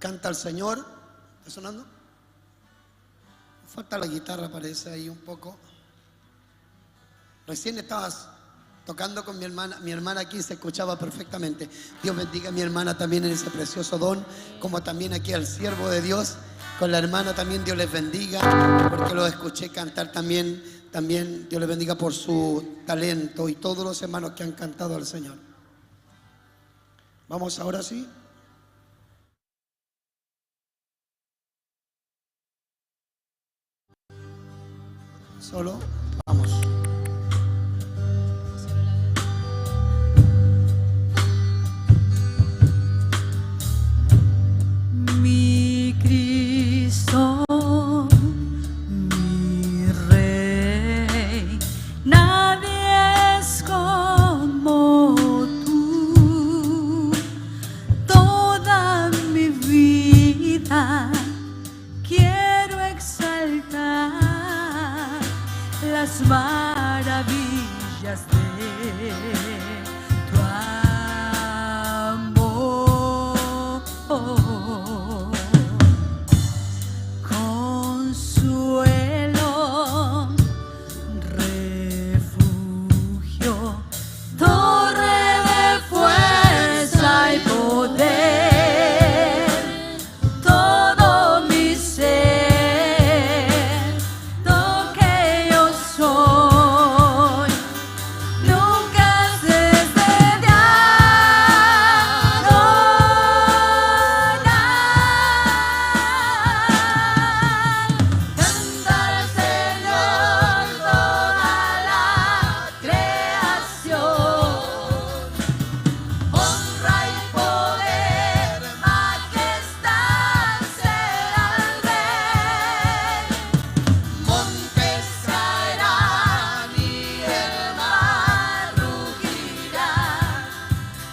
Canta al Señor. ¿Está sonando? Falta la guitarra, parece ahí un poco. Recién estabas tocando con mi hermana aquí se escuchaba perfectamente. Dios bendiga a mi hermana también en ese precioso don, como también aquí al siervo de Dios, con la hermana también Dios les bendiga, porque lo escuché cantar también, también Dios les bendiga por su talento y todos los hermanos que han cantado al Señor. Vamos ahora sí. Solo vamos. Mi Cristo, mi Rey, nadie es como tú. Toda mi vida quiero exaltar las maravillas de tu amor. Consuelo, refugio, torre de fuerza y poder, todo mi ser, lo que yo soy, nunca cesé de adorar. Canta al Señor toda la creación. Honra y poder, majestad será al Rey. Montes caerán y el mar rugirá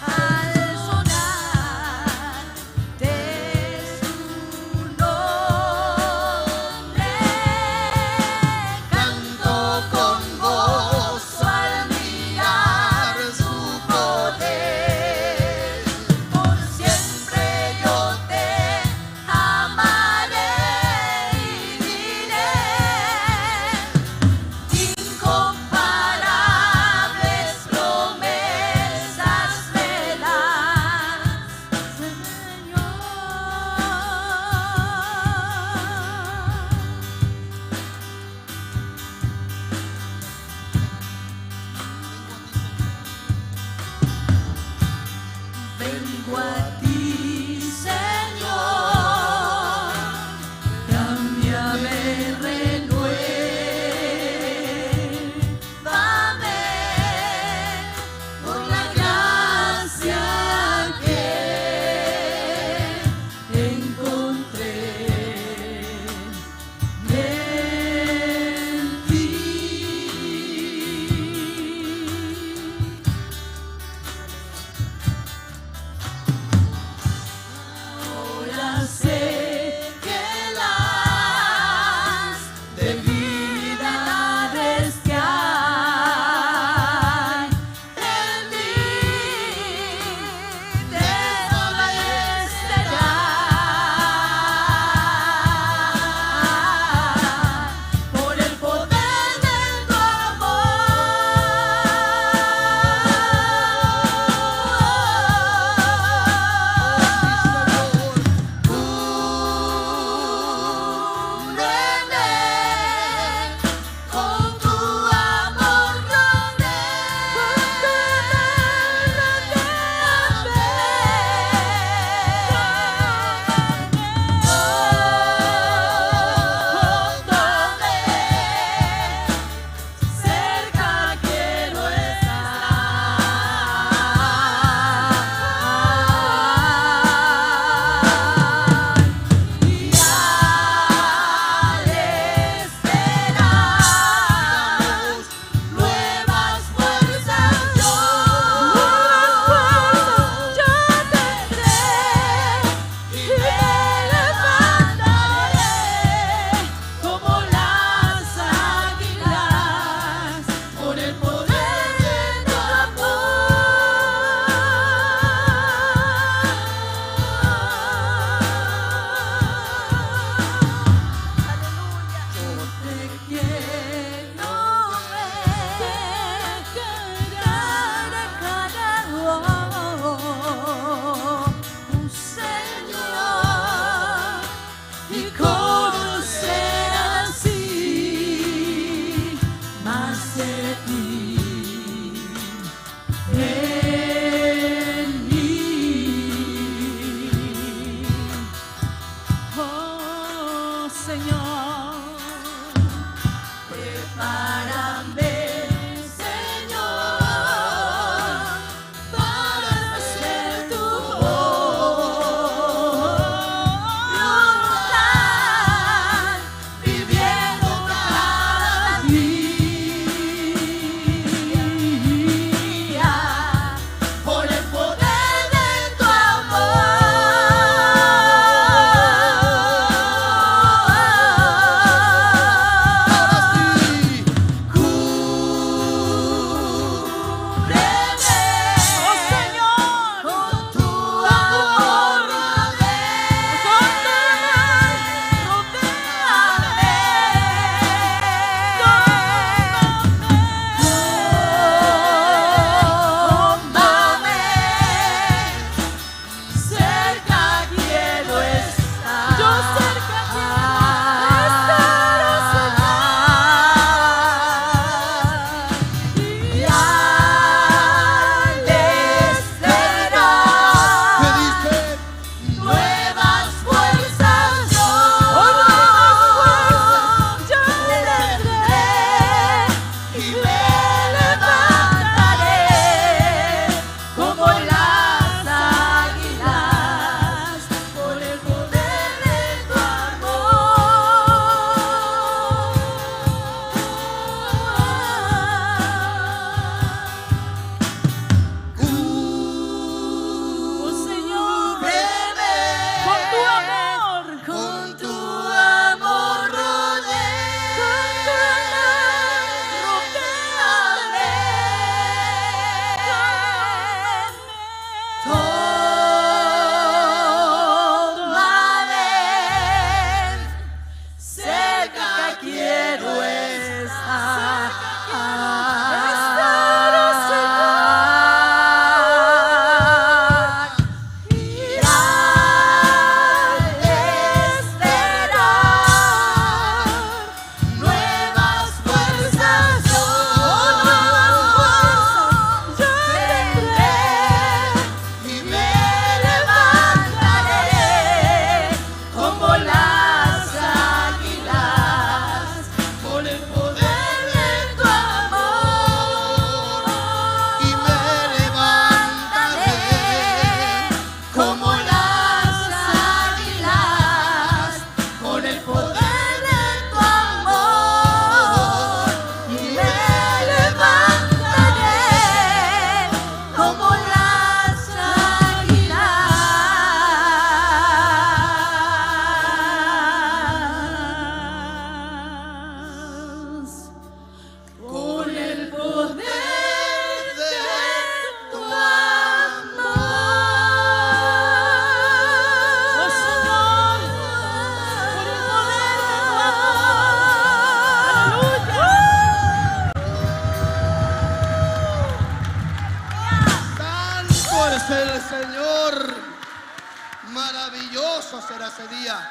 al sonar de su nombre. Canto con gozo al mirar su poder. Por siempre yo te amaré y diré incomparables promesas me das, Señor. Vengo a ti, Señor, cámbiame, renuévame por la gracia que encontré en ti. Maravilloso será ese día.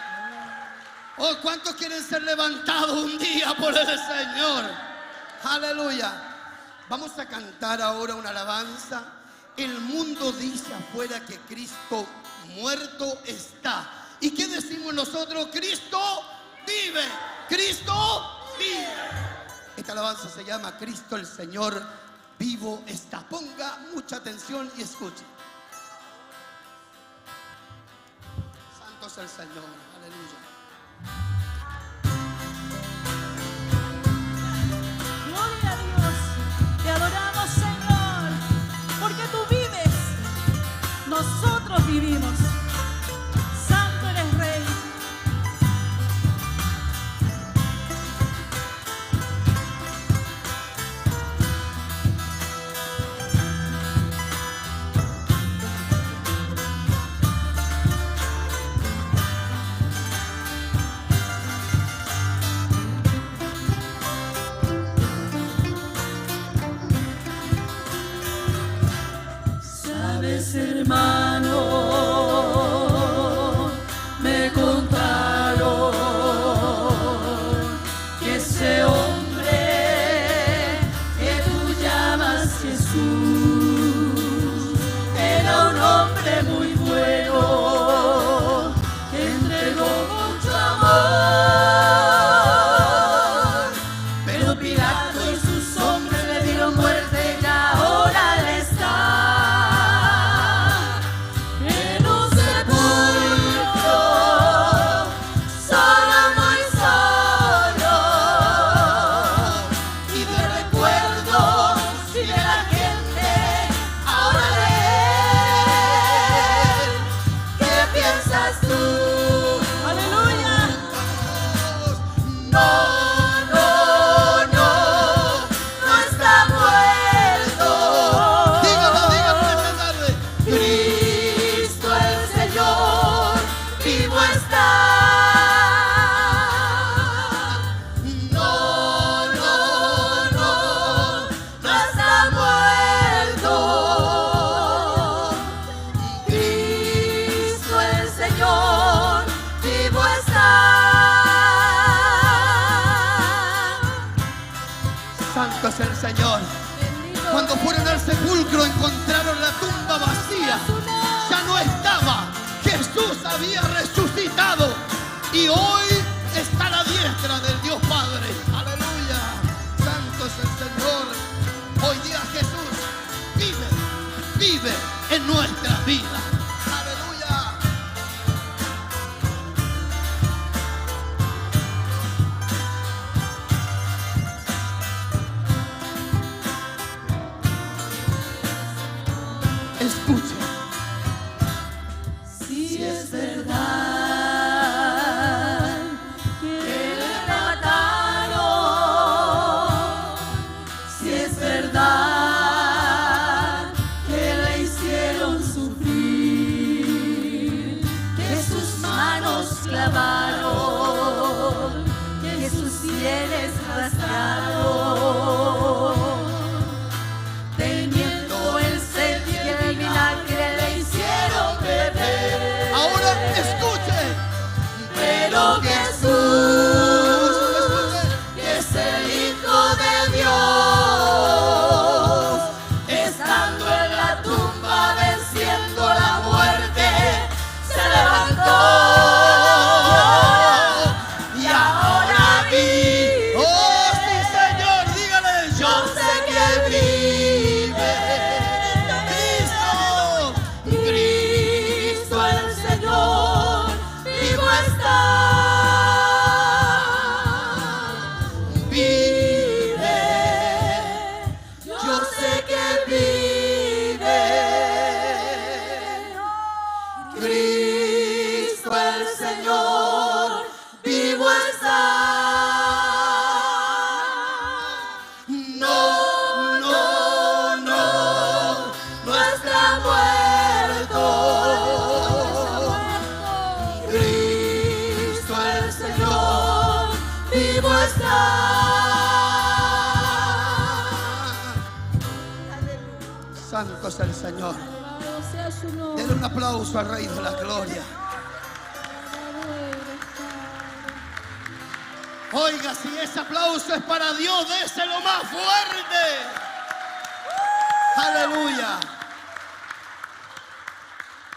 Oh, ¿cuántos quieren ser levantados un día por el Señor? Aleluya. Vamos a cantar ahora una alabanza. El mundo dice afuera que Cristo muerto está. ¿Y qué decimos nosotros? Cristo vive. Cristo vive. Esta alabanza se llama Cristo el Señor vivo está. Ponga mucha atención y escuche. Santo es el Señor. Aleluya. Gloria a Dios. Te adoramos, Señor, porque tú vives. Nosotros vivimos. Santo eres Rey. Sabes, hermano, me contaron que ese hombre que tú llamas Jesús era un hombre muy bueno, que entregó mucho amor. Pero Pilato y sus hombres le dieron muerte y ahora él está en un sepulcro, solo, muy solo. Y de recuerdo sigue la gente ahora de él. ¿Qué piensas tú? Aleluya. No, no, no, no está muerto. Dígalo, dígalo en esta tarde. Cristo el Señor vivo está. No, no, no, no está muerto. Cristo el Señor vivo está. Santo es el Señor. Cuando fueron al sepulcro encontraron la tumba vacía. Ya no estaba. Jesús había resucitado y hoy está a la diestra del Dios Padre. Aleluya. Santo es el Señor. Hoy día Jesús vive, vive en nuestra vida. Aleluya. Escuche. Si es verdad que le mataron, si es verdad que le hicieron sufrir, que sus manos clavaron, que sus pieles rasgaron. Teniendo el sed y el vinagre le hicieron beber. Ahora escuche. Pero Jesús, que es el Hijo de Dios, estando en la tumba venciendo la muerte, se levantó y ahora vive. Oh, sí, Señor, dígale. Yo sé que vive. Cristo. Cristo el Señor, vivo está. Vive, yo sé que vive. Cristo el Señor, vivo está. No, no, no, no está muerto. Cristo el Señor, vivo está. Santo es el Señor. Denle un aplauso al Rey de la Gloria. Oiga, si ese aplauso es para Dios, déselo más fuerte. Aleluya.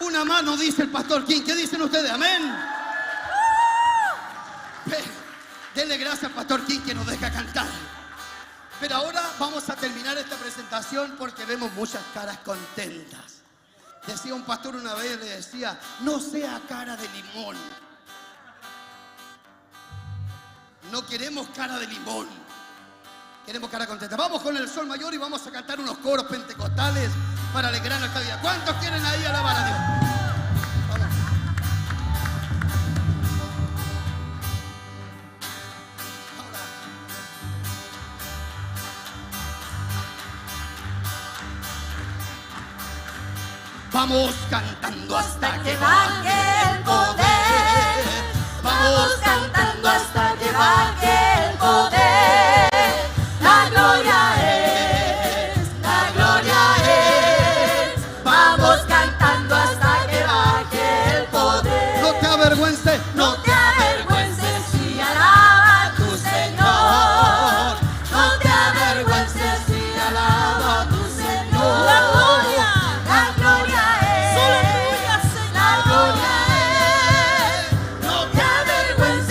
Una mano dice el pastor King. ¿Qué dicen ustedes? Amén. Denle gracias al pastor King que nos deja cantar. Pero ahora vamos a terminar esta presentación porque vemos muchas caras contentas. Decía un pastor una vez, le decía, no sea cara de limón. No queremos cara de limón. Queremos cara contenta. Vamos con el sol mayor y vamos a cantar unos coros pentecostales para alegrar nuestra vida. ¿Cuántos quieren ahí alabar a Dios? Vamos. Ahora. Vamos cantando hasta que baje el poder. Vamos cantando hasta que baje el poder. La gloria es, la gloria es. Vamos cantando hasta que baje el poder. No te avergüences, no te avergüences y alaba a tu Señor. No te avergüences y alaba a tu Señor. La gloria, la gloria es, solo tuya, Señor. La gloria es. No te avergüences.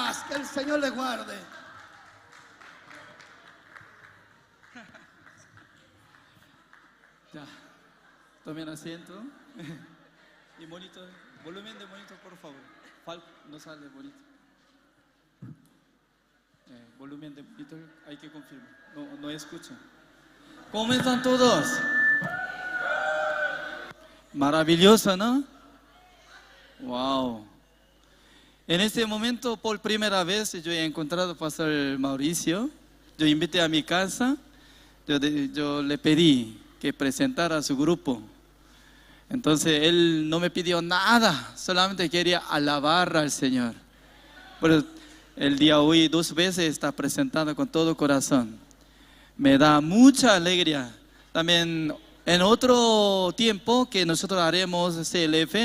Paz, que el Señor les guarde. Ya, tomen asiento. Y monitor, volumen de monitor, por favor. No sale bonito. Volumen de monitor, hay que confirmar. No, no escucha. ¿Cómo están todos? Maravilloso, ¿no? Wow. En este momento, por primera vez, yo he encontrado al pastor Mauricio. Yo invité a mi casa. Yo le pedí que presentara a su grupo. Entonces, él no me pidió nada, solamente quería alabar al Señor. Pero el día hoy, 2 veces está presentando con todo corazón. Me da mucha alegría. También en otro tiempo que nosotros haremos CLF,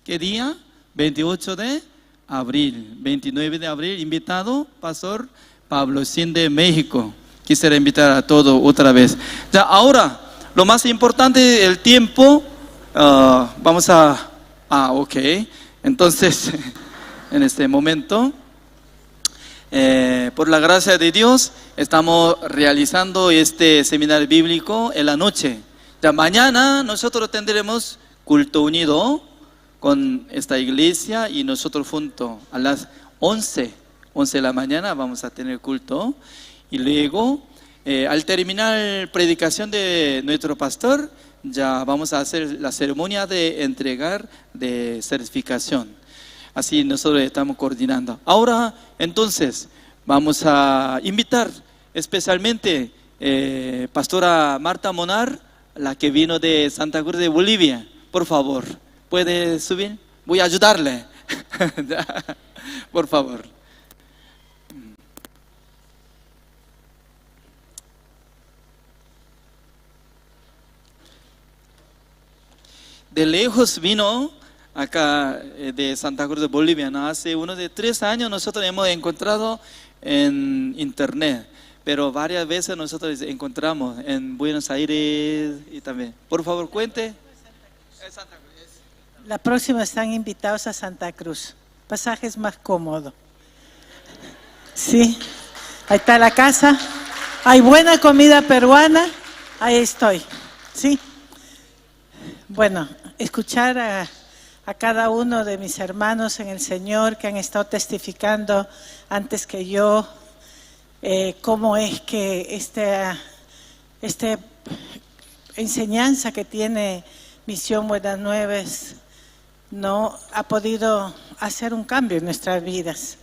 ¿qué día? 28 de abril, 29 de abril, invitado Pastor Pablo Sin de México. Quisiera invitar a todos otra vez. Ya, ahora, lo más importante, el tiempo, vamos a... Ah, ok. Entonces, en este momento, por la gracia de Dios, estamos realizando este seminario bíblico en la noche. Ya mañana nosotros tendremos culto unido con esta iglesia y nosotros juntos a las 11 de la mañana vamos a tener culto. Y luego, al terminar predicación de nuestro pastor, ya vamos a hacer la ceremonia de entregar de certificación. Así nosotros estamos coordinando. Ahora, entonces, vamos a invitar especialmente pastora Marta Monar, la que vino de Santa Cruz de Bolivia. Por favor, ¿puede subir? Voy a ayudarle. Por favor. De lejos vino acá de Santa Cruz de Bolivia, ¿no? Hace unos de 3 años nosotros hemos encontrado en internet, pero varias veces nosotros encontramos en Buenos Aires y también. Por favor, cuente. Santa Cruz. La próxima están invitados a Santa Cruz. Pasaje es más cómodo. Sí, ahí está la casa. Hay buena comida peruana. Ahí estoy. Sí. Bueno, escuchar a cada uno de mis hermanos en el Señor que han estado testificando antes que yo, cómo es que esta enseñanza que tiene Misión Buenas Nuevas no ha podido hacer un cambio en nuestras vidas.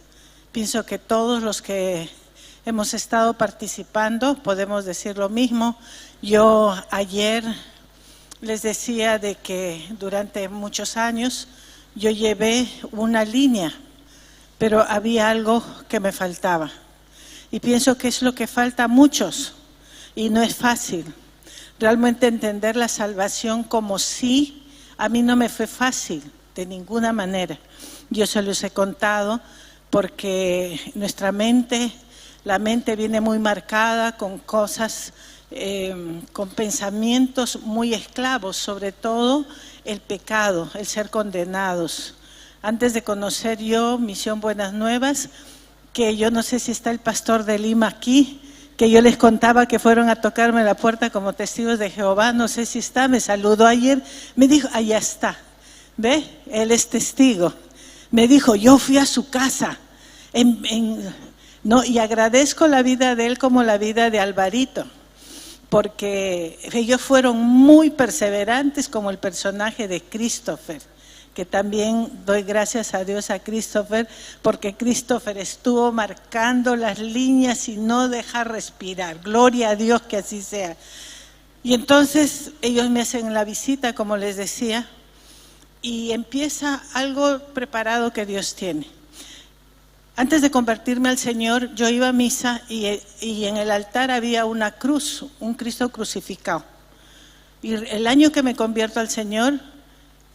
Pienso que todos los que hemos estado participando podemos decir lo mismo. Yo ayer les decía de que durante muchos años yo llevé una línea, pero había algo que me faltaba. Y pienso que es lo que falta a muchos, y no es fácil. Realmente entender la salvación como sí, a mí no me fue fácil, de ninguna manera. Yo se los he contado porque nuestra mente, la mente viene muy marcada con cosas, con pensamientos muy esclavos, sobre todo el pecado, el ser condenados. Antes de conocer yo Misión Buenas Nuevas, que yo no sé si está el pastor de Lima aquí, que yo les contaba que fueron a tocarme la puerta como testigos de Jehová, no sé si está, me saludó ayer, me dijo, allá está, ¿ve? Él es testigo. Me dijo, yo fui a su casa, y agradezco la vida de él como la vida de Alvarito, porque ellos fueron muy perseverantes como el personaje de Christopher, que también doy gracias a Dios a Christopher, porque Christopher estuvo marcando las líneas y no dejar respirar. Gloria a Dios que así sea. Y entonces ellos me hacen la visita, como les decía, y empieza algo preparado que Dios tiene. Antes de convertirme al Señor, yo iba a misa y en el altar había una cruz, un Cristo crucificado. Y el año que me convierto al Señor,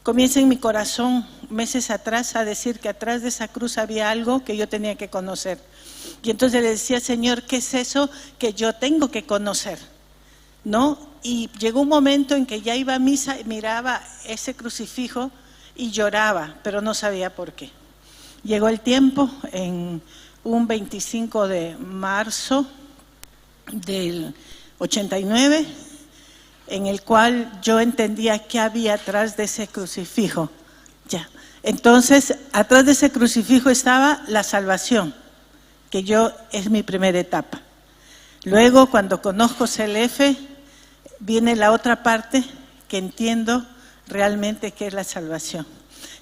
comienza en mi corazón, meses atrás, a decir que atrás de esa cruz había algo que yo tenía que conocer. Y entonces le decía, Señor, ¿qué es eso que yo tengo que conocer? ¿No? Y llegó un momento en que ya iba a misa y miraba ese crucifijo y lloraba, pero no sabía por qué. Llegó el tiempo en un 25 de marzo del 89, en el cual yo entendía qué había atrás de ese crucifijo. Ya. Entonces, atrás de ese crucifijo estaba la salvación, que yo es mi primera etapa. Luego, cuando conozco CLF, viene la otra parte que entiendo realmente qué es la salvación.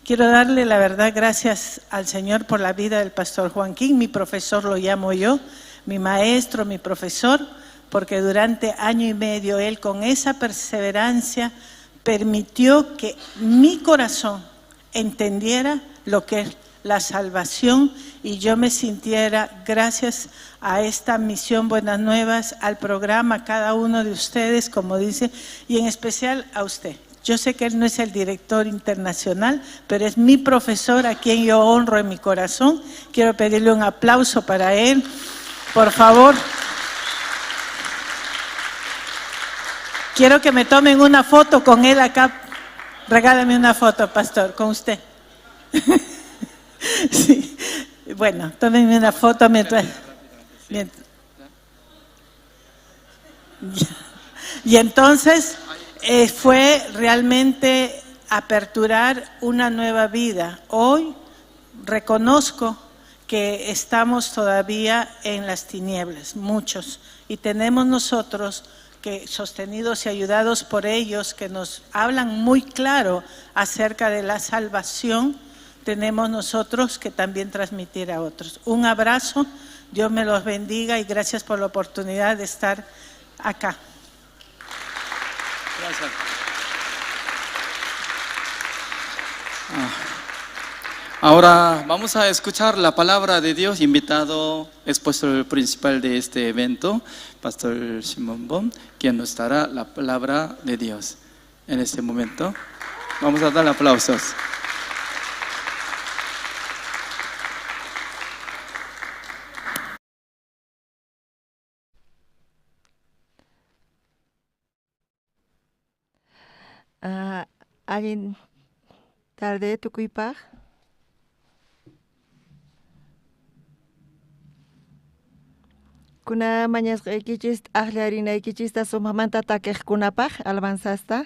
Quiero darle la verdad gracias al Señor por la vida del pastor Joaquín, mi profesor lo llamo yo, mi maestro, mi profesor, porque durante año y medio él con esa perseverancia permitió que mi corazón entendiera lo que es la salvación y yo me sintiera, gracias a esta misión Buenas Nuevas, al programa, cada uno de ustedes, como dice, y en especial a usted. Yo sé que él no es el director internacional, pero es mi profesor a quien yo honro en mi corazón. Quiero pedirle un aplauso para él, por favor. Quiero que me tomen una foto con él acá. Regálame una foto, pastor, con usted. Sí. Bueno, tómenme una foto mientras... Y entonces fue realmente aperturar una nueva vida. Hoy reconozco que estamos todavía en las tinieblas, muchos, y tenemos nosotros que, sostenidos y ayudados por ellos, que nos hablan muy claro acerca de la salvación, tenemos nosotros que también transmitir a otros. Un abrazo, Dios me los bendiga y gracias por la oportunidad de estar acá. Gracias. Ahora vamos a escuchar la palabra de Dios. Invitado expositor principal de este evento, Pastor Simón Bom, quien nos dará la palabra de Dios en este momento. Vamos a dar aplausos. Allin tarde tukuypaj. Kuna mañasqaykichis t'aqllarinaykichista sumaqmanta takiqkunapaq alabanzasta.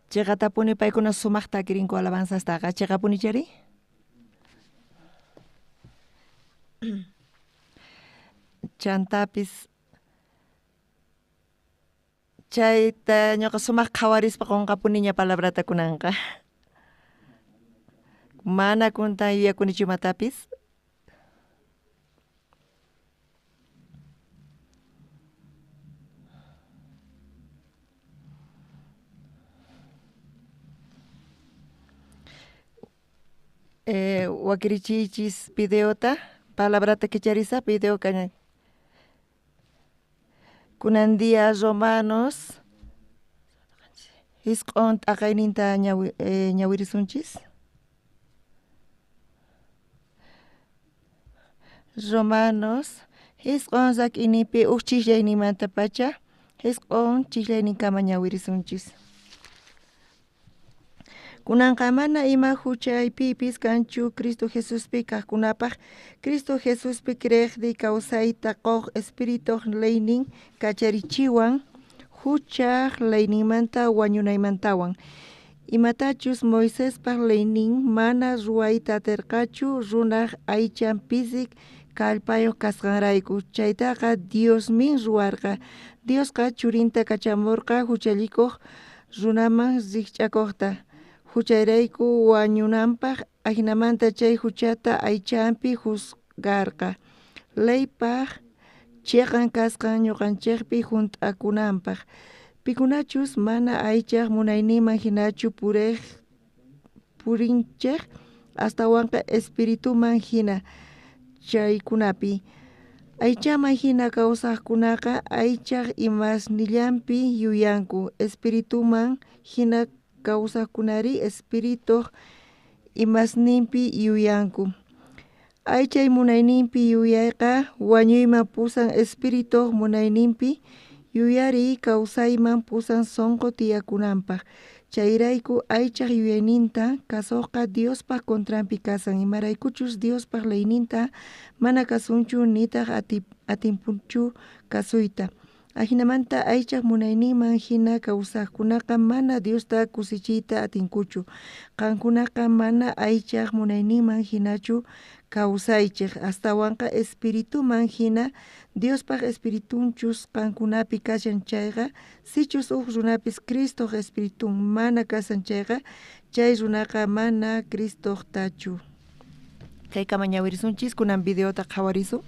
Chiqatapuni paykuna sumaq takirinku alabanzastaqa, chiqapuni chari? Chantapis chayta ñuqa sumaq qhawarispa qunqapuniña palabrata kunanqa. Mana kuntan yuyakunichu imatapis. Wakirichiychis videota, palabrata kicharisa video kaña. Kunan día Romanos isq'on t'aqayninta ñawirisunchis. Romanos isq'on rak'inipi uj ch'isllaynimanta pacha isq'on ch'isllayninkama ñawirisunchis. Kunanqa mana ima huchaypipis kanchu Cristo Jesuspi kaqkunapaq. Cristo Jesuspi creeqdi kawsayta quq Espirituq leynin kacharichiwan huchaq leyninmanta wañunaymantawan. Imatachus Moisespaq leynin mana ruwayta atirqachu runaq aychan pisik kallpayuq kasqanrayku. Chaytaqa Diosmin ruwarqa. Diosqa churinta kachamurqa huchallikuq runaman rikch'akuqta. Huchayrayku wañunanpaq ajinamanta chay huchata aychanpi juzgarqa. Leypaq chiqan kasqan ñuqanchikpi hunt'akunanpaq. Pikunachus mana aychaq munayninman hinachu purinchik astawanqa espirituman hina chaykunapi. Aychaman hina kawsaqkunaqa aychaq imasnillanpi yuyanku. Espirituman hina kawsaqkunari espirituq imasninpi yuyanku. Aychay munayninpi yuyayqa wañuyman pusan espirituq munayninpi Yuyariy kawsayman pusan sonqo tiyakunanpaj. Chayrayku aychaj yuyayninta kasojqa Diospaj contranpi kasan, imaraykuchus Diospaj leyninta mana kasunchu nitaj atinpunchu kasuyta. Ajinamanta aychaj munayninman jina kawsajkunaqa mana Diosta kusichiyta atinkuchu. Qankunaqa mana aychaj munayninman jinachu kawsaychej, astawanqa espirituman jina. Diospaj espiritunchus qankunapi kashan chayqa, sichus uj runapis Cristoj espiritun mana kashan chayqa, chay runaqa mana Cristojtachu. Chaykama ñawirisunchis, kunan videota qhawarisun.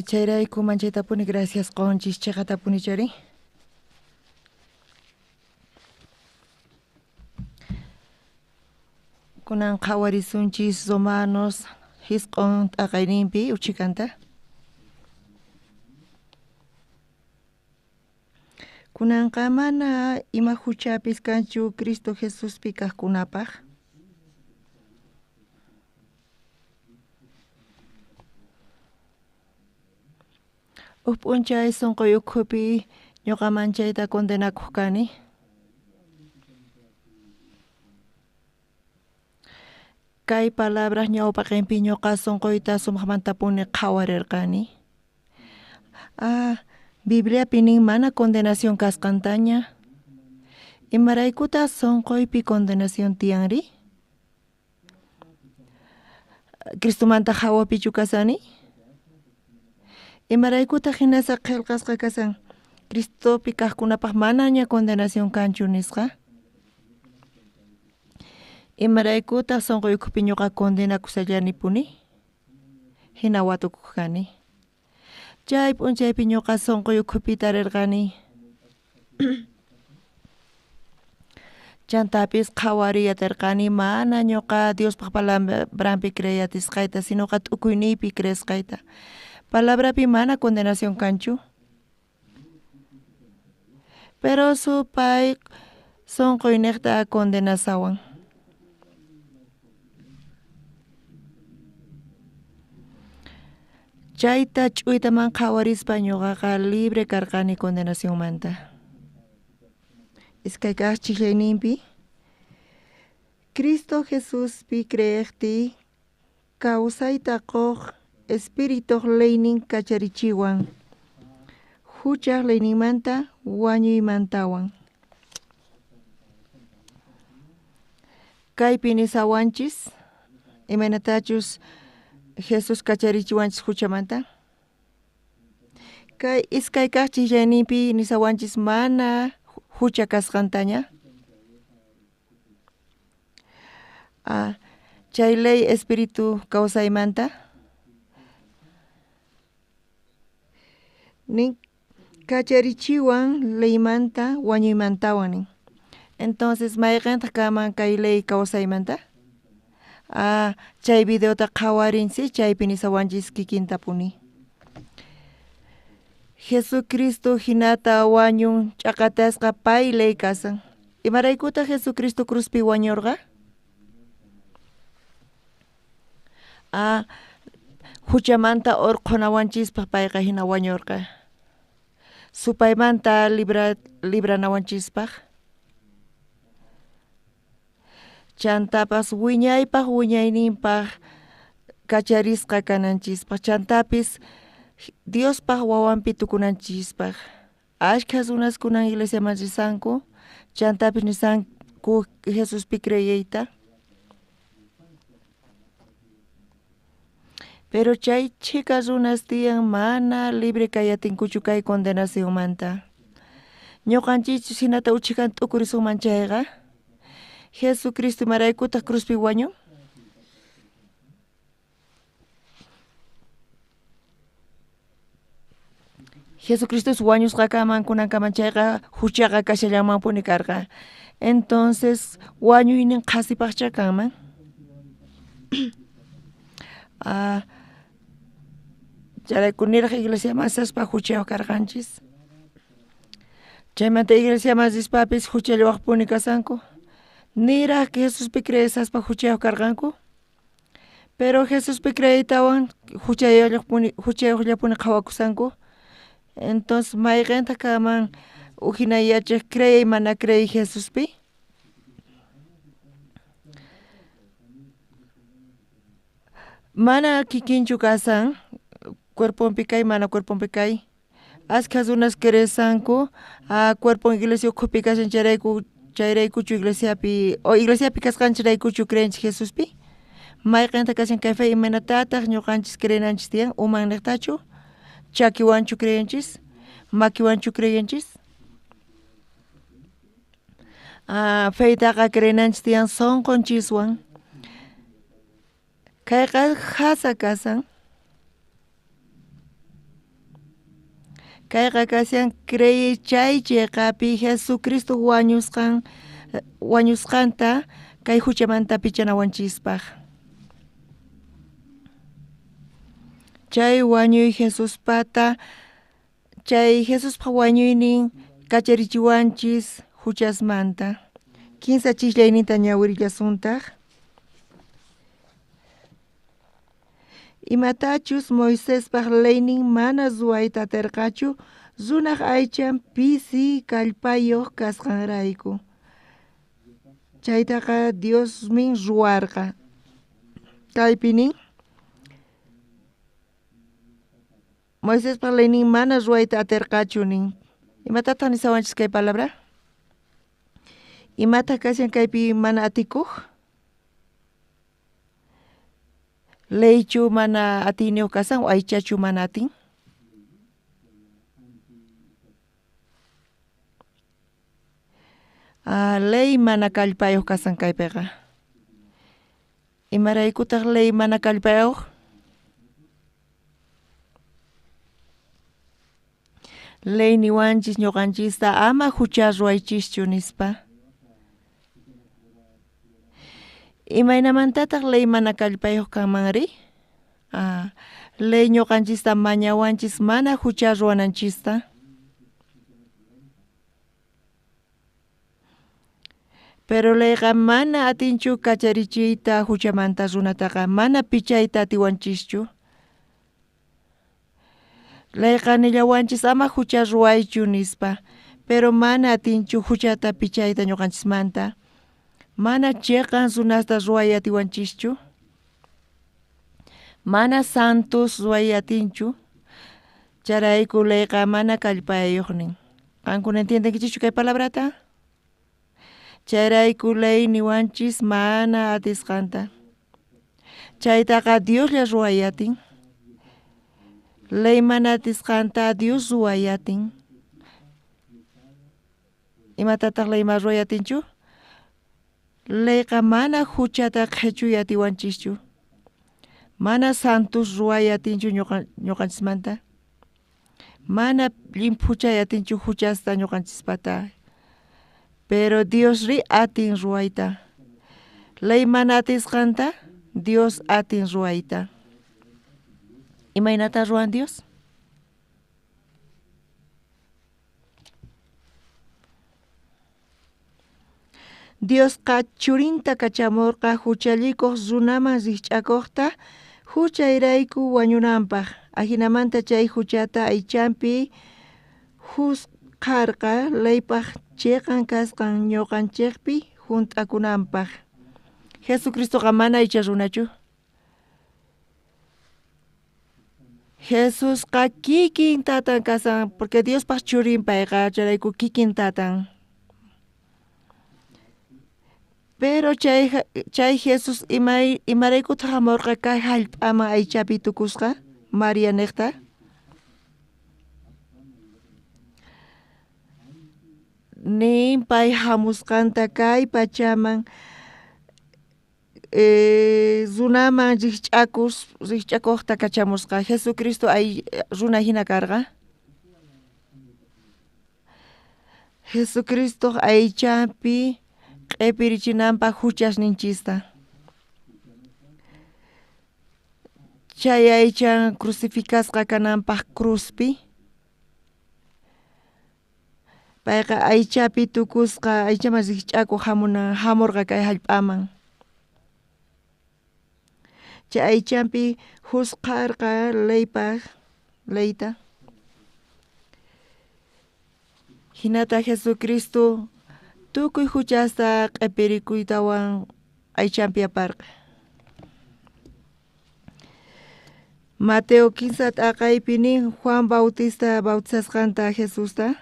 Chayrayku manchaytapuni gracias qonchis cheqatapuni chari. Kunan qhawarisunchis Romanos jisq'on t'aqayninpi uchikanta. Kunanqa mana ima huchapis kanchu Cristo Jesuspi kaqkunapaq. Uj p'unchay sunquy ukhupi ñuqa manchayta condenakuq kani. Kay palabras ñawpaqinpi ñuqa sunquyta sumaqmantapuni qhawarirqani. Ah, Bibliapi nin mana condenación kasqantaña. Imaraykutaq sunquypi condenación tiyanri? Cristomanta hawapichu kasani? Imaraykutaq hinasqa qillqasqa kasan Cristopi kaqkunapaq manaña condenación kanchu nisqa? Imaraykutaq sunquykupi ñuqa condenakusallanipuni? Hina watukuq kani. Chay p'unchaypi ñuqa sunquy ukhupi tarirqani. Chantapis qhawariyatarqani mana ñuqa Diospaq palabranpi creeyatisqayta, sinoqa t'ukuyniypi creesqayta. Palabrapi mana condenación kanchu. Pero supay sunquyniqta condenasawan. Chayta ch'uytaman qhawarispa ñuqaqa libre karqani condenacionmanta. Iskay kaq chijllayninpi Cristo Jesuspi creeqtiy kawsayta quq Espirituq leynin kacharichiwan huchaq leyninmanta wañuymantawan. Kaypi nisawanchis imaynatachus Jesús kacharichiwanchis huchamanta. Kay iskay kaq chijllayninpi nisawanchis mana hucha kasqantaña. Chay ley espíritu kawsaymanta nin kacharichiwan leymanta wañuymantawan nin. Entonces mayqintaq kanman kay ley kawsaymanta? Chay videota qhawarinchis chaypi nisawanchis kikintapuni. Jesucristo hinata wañun ch'aqatasqa pay ley kasan. Imaraykutaq Jesucristo cruzpi wañurqa? Huchamanta urqhunawanchispaq payqa hina wañurqa. Supaymanta libranawanchispaq. Chantapas wiñaypaq wiñayninpaq kacharisqa kananchispaq. Chantapis Diospaq wawanpi tukunanchispaq. Ashkha runaskunan iglesiaman risanku, chantapis nisanku Jesuspi creeyta. Pero chay chhika runas tiyan mana libre kayatinkuchu kay condenacionmanta. Ñuqanchikchus hinata uchhikan t'ukurisunman chayqa, Jesucristo imaraykutaq cruzpi wañun? Jesucristo wañusqakaman kunankaman chayqa huchaqa kashallanmanpuni karqa. Entonces wañuynin qhasipaqcha kanman. Chayrayku niraq iglesiaman saspa huchayuq karqanchis. Chaymanta iglesiaman rispapis huchallawaqpuni kasanku. Niraq Jesuspi creesaspa huchayuq karqanku. Pero Jesuspi creeytawan huchayuqllapuni qhawakusanku. Entonces mayqintaq kanman hina yachaq creey mana creey Jesuspi? Mana kikinchu kasan cuerponpi kay mana cuerponpi kay. Ashkha runas creesanku cuerpon iglesia ukhupi kashan chayraykuchu iglesiapi o iglesiapi kasqanchiraykuchu creenchik Jesuspi? Mayqintaq kashan kay fe imaynatataq ñuqanchis creenanchis tiyan uman niqtachu? Chakiwanchu creenchis? Makiwanchu creenchis? Feytaqa creenanchis tiyan sunqunchiswan. Kayqa jasa kasan. Kayqa kashan creey chay chiqapi Jesucristo wañusqanta kay huchamanta pichanawanchispaq. Chay wañuy Jesuspata, chay Jesuspaq wañuynin kacharichiwanchis huchasmanta. Kinsa chislayninta ñawirillasuntaq. Imatachus Moisespaq leynin mana ruwayta atirqachu runaq aychan pisi kallpayuq kasqanrayku. Chaytaqa Diosmin ruwarqa. Kaypi nin Moisespaq leynin mana ruwayta atirqachu nin. Imatataq nisawanchis kay palabra? Imataq kashan kaypi mana atikuq? Leychu mana atiyniyuq kasan o aychachu mana atin? Ley mana kallpayuq kasan kaypiqa. Imaraykutaq ley mana kallpayuq? Ley niwanchis ñuqanchista ama hucha ruwaychischu nispa. Imaynamantataq ley mana kallpayuq kanmanri? Ley ñuqanchista mañawanchis mana hucha ruwananchista. Pero leyqa mana atinchu kacharichiyta huchamanta runataqa, mana pichayta atiwanchischu. Leyqa nillawanchis ama hucha ruwaychu nispa, pero mana atinchu huchata pichayta ñuqanchismanta. Mana chiqan runasta ruway atiwanchischu. Mana santos ruway atinchu. Chayrayku leyqa mana kallpayuqnin. Qankuna entiendenkichischu kay palabrata? Chayrayku ley niwanchis mana atisqanta. Chaytaqa Dioslla ruway atin. Ley mana atisqanta Dios ruway atin. Imatataq ley ma ruway atinchu? Leyqa mana huchata qhichuy atiwanchischu. Mana santos ruway atinchu ñuqanchismanta. Mana llimphuchay atinchu huchasta ñuqanchispata. Pero Dios ri atin ruwayta. Ley mana atisqanta Dios atin ruwayta. Imaynata ruwan Dios? Diosqa churinta kachamurqa huchallikuq runaman rikch'akuqta huchayrayku wañunanpaq. Ajinamanta chay huchata aychanpi husqarqa leypaq chiqan kasqan ñuqanchikpi hunt'akunanpaq. Jesucristoqa mana aycha runachu. Jesusqa kikin tatan kasan, porque Diospaq churin payqa chayrayku kikin tatan. Pero chay Jesús imaraykutaq hamurqa kay hallp'aman aychapi tukusqa Maria niqta? Nin pay hamusqanta kay pachaman runaman rikch'akuqta kachamusqa. Jesucristo ay runa hina karqa. Jesucristo aychapi q'ipirichinanpaq huchasninchista. Chay aychan crucificasqa kananpaq cruzpi. Payqa aychapi tukusqa aychaman rikch'akuq hamurqa kay hallp'aman. Chay aychanpi husqarqa leypaq leyta. Hinata Jesucristo tukuy huchasta q'ipirikuytawan aychanpi aparqa. Mateo 15 t'aqaypi nin Juan Bautista bautizasqanta Jesusta.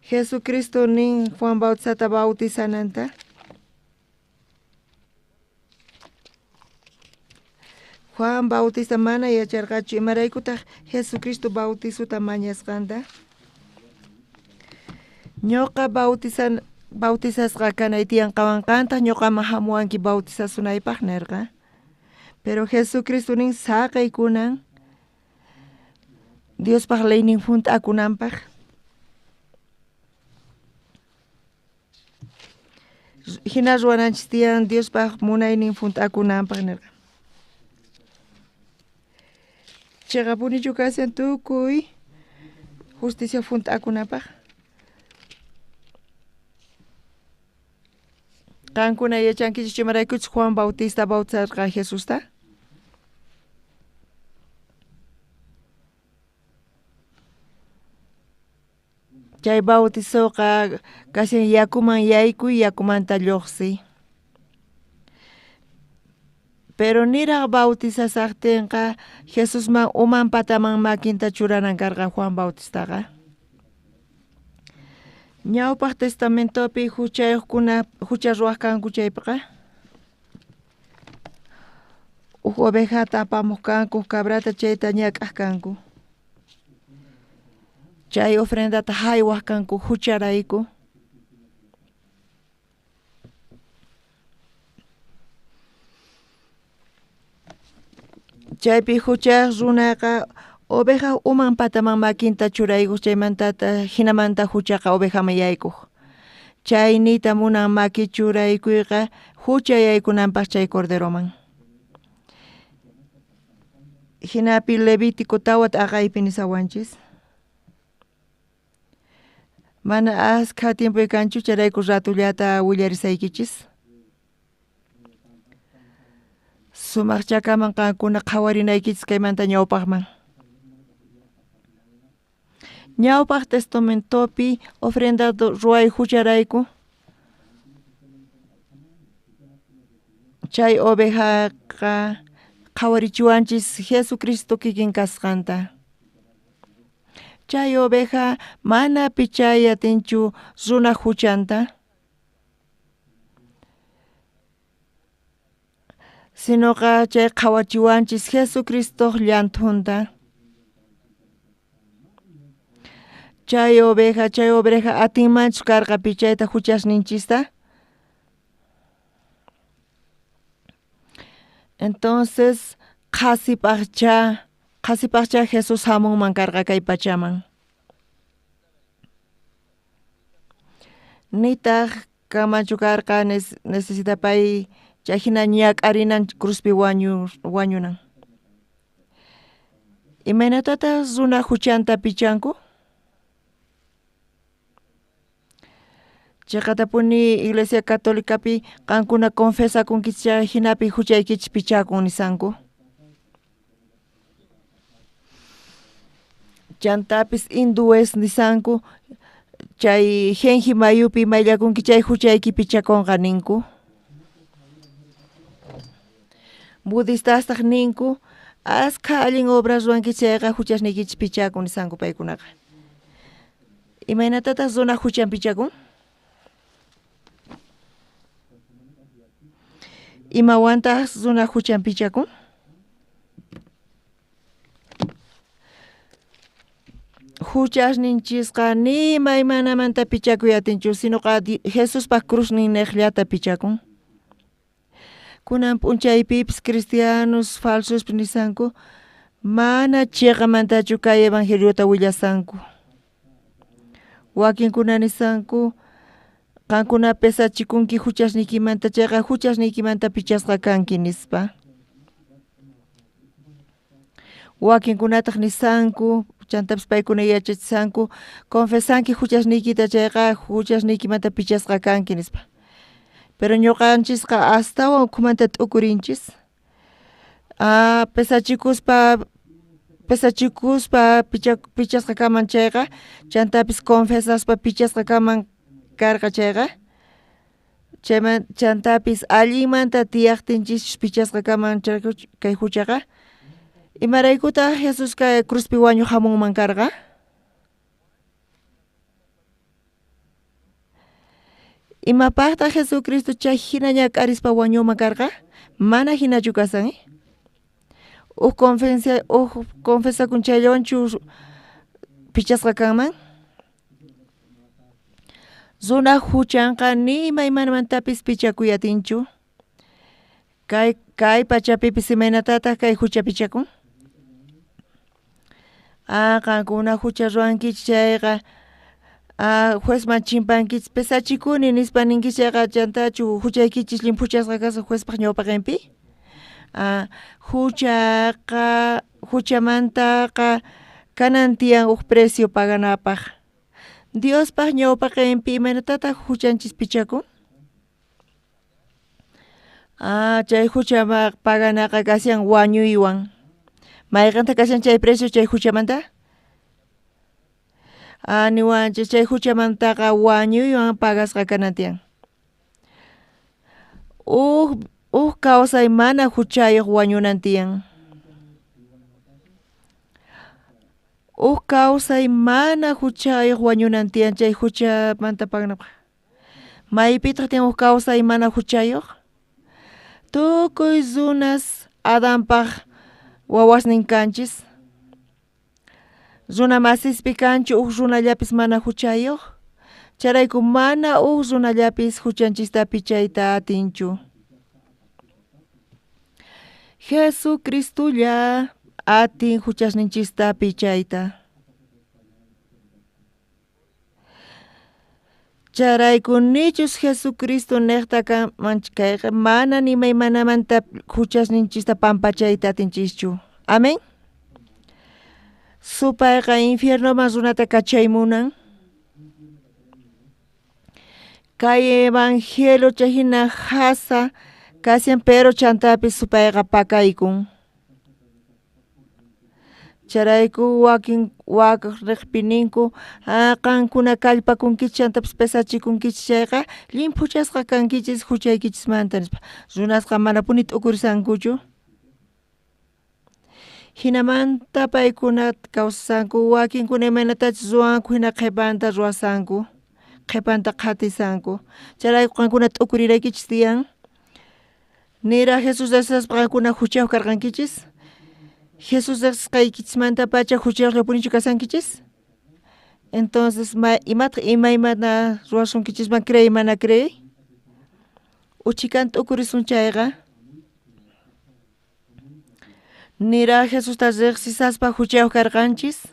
Jesucristo nin Juan Bautistata bautizananta. Juan Bautista mana yacharqachu imaraykutaq Jesucristo bautizuta mañasqanta. Ñuqa bautizasqa kanay tiyan qawanqantaq ñuqaman hamuwanki bautizasunaypaq nirqa. Pero Jesucristo nin saqaykunan Diospaq leynin hunt'akunanpaq. Hina ruwananchis tiyan Diospaq munaynin hunt'akunanpaq nirqa. Chiqapunichu kashan tukuy justicia hunt'akunapaq. Qankuna yachankichis imaraykuchus Juan Bautista bautizarqa Jesusta? Chay bautizoqa kashan yakuman yaykuy yakumanta lluqsiy. Pero niraq bautizasaqtinqa Jesusman uman pataman makinta churanan karqa Juan Bautistaqa. Ñawpaq testamentopi huchayuqkuna hucha ruwaq kanku chaypiqa huk ovejata apamuq kanku, huk cabrata chayta ñak'aq kanku. Chay ofrendata jaywaj kanku jucharayku. Chaypi juchayoj runaqa oveja uman pataman makinta churaykuq chaymantata jinamanta juchaqa ovejaman yaykuq. Chay niyta munan maki churaykuyqa jucha yaykunanpaq chay corderoman. Jinapi Levítico 4 t'aqaypi nisawanchis. Mana askha tiempoy kanchu chayrayku ratullata willarisaykichis. Sumaqchakaman qankuna qhawarinaykichis kaymanta ñawpaqman. Ñawpaq testamentopi ofrenda ruway jucharayku. Chay ovejaqa qhawarichiwanchis Jesucristo kikin kasqanta. Chay oveja mana pichay atinchu runa juchanta. Sinoqa chay qhawachiwanchis Jesucristoq llanthunta. Chay oveja atinmanchu karqa pichayta juchasninchista. Entonces qhasipaqcha Jesús hamunman karqa kay pachaman. Nitaq kanmanchu karqa necesitapay chay hina ñak'arinan cruzpi wañunan. Imaynatataq runa juchanta pichanku? Chiqatapuni Iglesia Católicapi qankuna confesakunkichis chay hinapi juchaykichis pichakun nisanku. Chantapis hindúes nisanku chay Genji mayupi mayllakunki chay juchayki pichakunqa ninku. Budistastaq ninku askha allin obras ruwanki chayqa juchasniykichis pichakun nisanku paykunaqa. Imaynatataq runa juchan pichakun? Imawantaq runa juchan pichakun? Juchasninchisqa ni imaymanamanta pichakuy atinchu, sinoqa Jesuspaq cruznin niqllata pichakun. Kunan p'unchaypipis cristianos falsospi nisanku mana chiqamantachu kay evangeliota willasanku. Wakinkuna nisanku qankuna pesachikunki juchasniykimanta chayqa juchasniykimanta pichasqa kanki nispa. Wakinkunataq nisanku chantapis paykuna yachachisanku confesanki juchasniykita chayqa juchasniykimanta pichasqa kanki nispa. Pero ñuqanchisqa astawan ukhumanta t'ukurinchis. Pesachikuspa pichasqa kaman chayqa chantapis confesaspa pichasqa kaman karqa chayqa chayman chantapis allinmanta tiyaqtinchis pichasqa kaman kay juchaqa. Imaraykutaq Jesús kay cruzpi wañuq hamunman karqa? Imapaqtaq Jesucristo chay hina ñak'arispa wañuman karqa? Mana hinachu kasan, eh? Uj confesakun chayllawanchu pichasqa kanman? Runa juchanqa ni imaymanamantapis pichakuy atinchu. Kay pachapipis imaynatataq kay jucha pichakun? Qankuna jucha ruwankichis chayqa juezman chimpankichis pesachikuni nispa ninkichis chayqa chantachu juchaykichis llimphuchasqa kasqa juezpaq ñawpaqinpi? Juchaqa juchamantaqa kanan tiyan uj precio paganapaq. Diospaq ñawpaqinpi imaynatataq juchanchis pichakun? Chay jucha paganaqa kashan wañuywan. Mayqintaq kashan chay precio chay juchamanta? Niwanchis chay juchamantaqa wañuywan pagasqa kanan tiyan. Uj kawsay mana juchayuq wañunan tiyan. Uj kawsay mana juchayuq wañunan tiyan chay juchamanta paganapaq. Maypitaq tiyan uj kawsay mana juchayuq? Tukuy runas Adanpaq wawasnin kanchis. Runa masispi kanchu uj runallapis mana huchayuq? Chayrayku mana uj runallapis huchanchista pichayta atinchu. Jesucristolla atin huchasninchista pichayta. Chayrayku nichus Jesucristo niqta kayqa mana nimaymanamanta huchasninchista pampachayta atinchischu. Amén. Supayqa infiernoman runata kachaymunan. Kay evangelio chayhina jasa kashan pero chantapis supayqa pakaykun. Chayrayku wakin wakaq riqpi ninku qankuna kallpakunkichis chantapis pesachikunkichis chayqa llimphuchasqa kankichis huchaykichismanta nispa. Runasqa manapuni t'ukurisankuchu. Hinamanta paykuna kawsasanku wakinkuna imaynatachus ruwanku hina qhipanta ruwasanku, qhipanta qhatisanku. Chayrayku qankuna t'ukuriraykichis tiyan. Niraj Jesús riqsispa qankuna huchayuq karqankichis. Jesús riqsisqaykichismantapacha huchayuqllapunichu kasankichis? Entonces imataq imaymana ruwasunkichisman creey mana creey? Uchikan t'ukurisun chayqa. Niraj Jesusta riqsisaspa huchayuq karqanchis.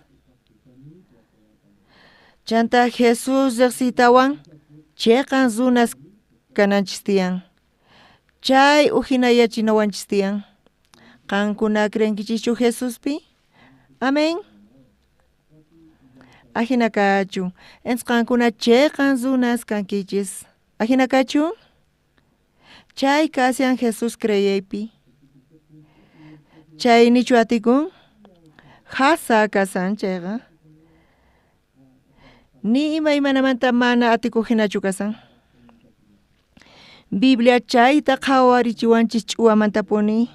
Chanta Jesús riqsiytawan chiqan runas kananchis tiyan. Chay ujinayachinawanchis tiyan. Qankuna creenkichischu Jesuspi? Amén. Ajina kachun. Entonces qankuna chiqan runas kankichis. Ajina kachun? Chay kashan Jesús creeypi. Chay nichu atikun? Jasa kasan chayqa. Ni imaymanamanta mana atikuq hinachu kasan. Biblia chayta qhawarichiwanchis ch'uwamantapuni.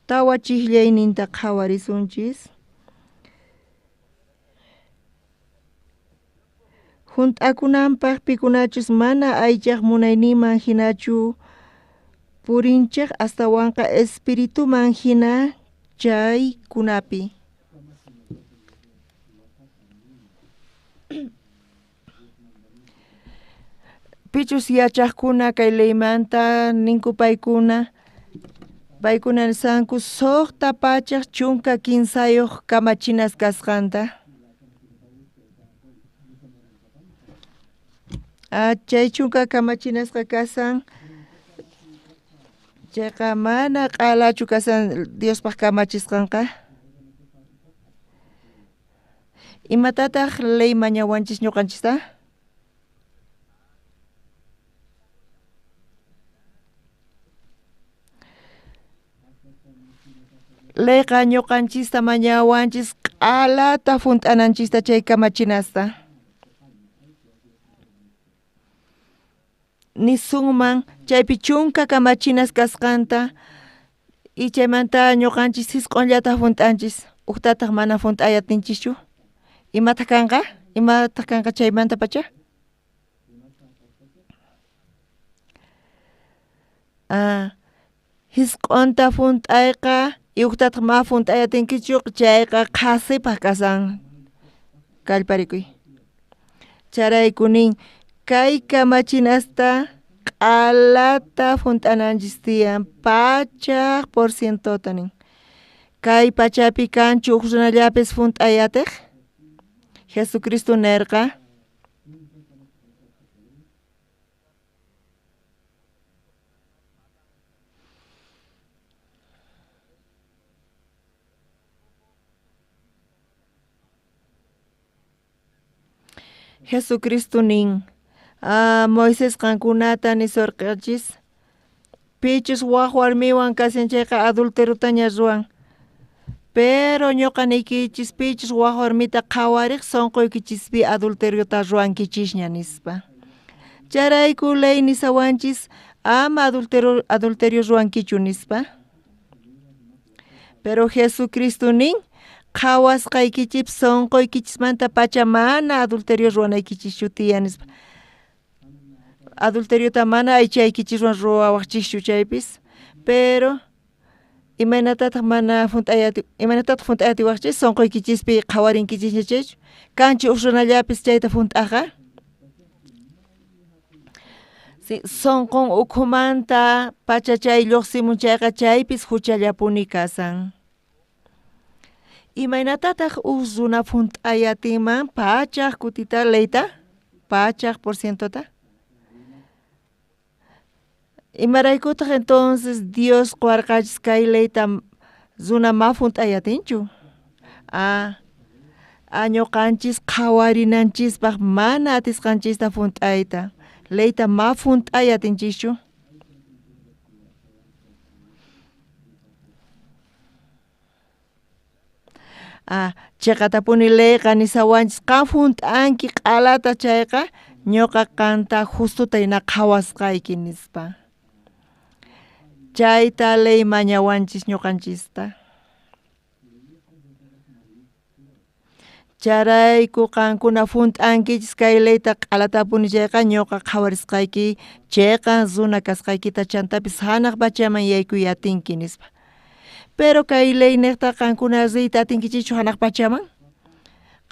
Tawa chiqllayninta qhawarisunchis. Hunt'akunanpaq pikunachus mana aychaq munayninman hinachu purinchik astawanqa espirituman hina chaykunapi. Pichus yachaqkuna kay leymanta ninku paykuna, paykuna nisanku 613 kamachinas kasqanta. Chay chunka kamachinasqa kasan chayqa mana q'alachu kasan Diospaq kamachisqanqa. Imatataq ley mañawanchis ñuqanchista? Leyqa ñuqanchista mañawanchis q'alata hunt'ananchista chay kamachinasta. Nisunman chaypi chunka kamachinas kasqanta y chaymanta ñuqanchis hisq'unllata hunt'anchis uqtataq mana hunt'ay atinchischu. Imataq kanqa? Imataq kanqa chaymanta pacha? Hisq'unta hunt'ayqa y uqtataq ma hunt'ay atinkichu chayqa qhasipaq kasan kallparikuy. Chayrayku nin kay kamachinasta q'alata hunt'ananchis tiyan 100% nin. Kay pachapi kanchu uq runallapis hunt'ay atiq? Jesucristo nirqa. Jesucristo nin Moisés qankunata nisurqanchis pichus waj warmiwan kashan chayqa adulteriotaña ruwan. Pero ñuqa niykichis pichus waj warmita qhawariq sunquykichispi adulteriota ruwankichisña nispa. Chayrayku ley nisawanchis ama adulterio ruwankichu nispa. Pero Jesucristo nin qhawasqaykichis sunquykichismanta pacha mana adulterio ruwanaykichischu tiyan nispa. Adulteriota mana aychaykichiswan ruwawaqchischu chaypis. Pero imaynatataq mana hunt'ay imaynatataq hunt'ay atiwaqchis sunquykichispi qhawarinkichis chaychu kanchu huk runallapis chayta hunt'aqa si sunqun ukhumanta pacha chay lluqsimun chayqa chaypis huchallapuni kasan. Imaynatataq huk runa hunt'ay atinman pachaq kutita leyta pachaq por cientota. Imaraykutaq entonces Dios quwarqachis kay leyta runa ma hunt'ay atinchu ñuqanchis qhawarinanchispaq mana atisqanchista hunt'ayta leyta ma hunt'ay atinchischu. Chiqatapuni leyqa nisawanchis qam hunt'anki q'alata chayqa ñuqa qanta justuta hina qhawasqayki nispa. Chayta ley mañawanchis ñuqanchista. Chayrayku qankuna hunt'ankichis kay leyta q'alatapuni chayqa ñuqa qhawarisqayki chiqan runa kasqaykita chantapis hanaq pachaman yaykuy atinki nispa. Pero kay ley niqta qankuna riyta atinkichischu hanaq pachaman?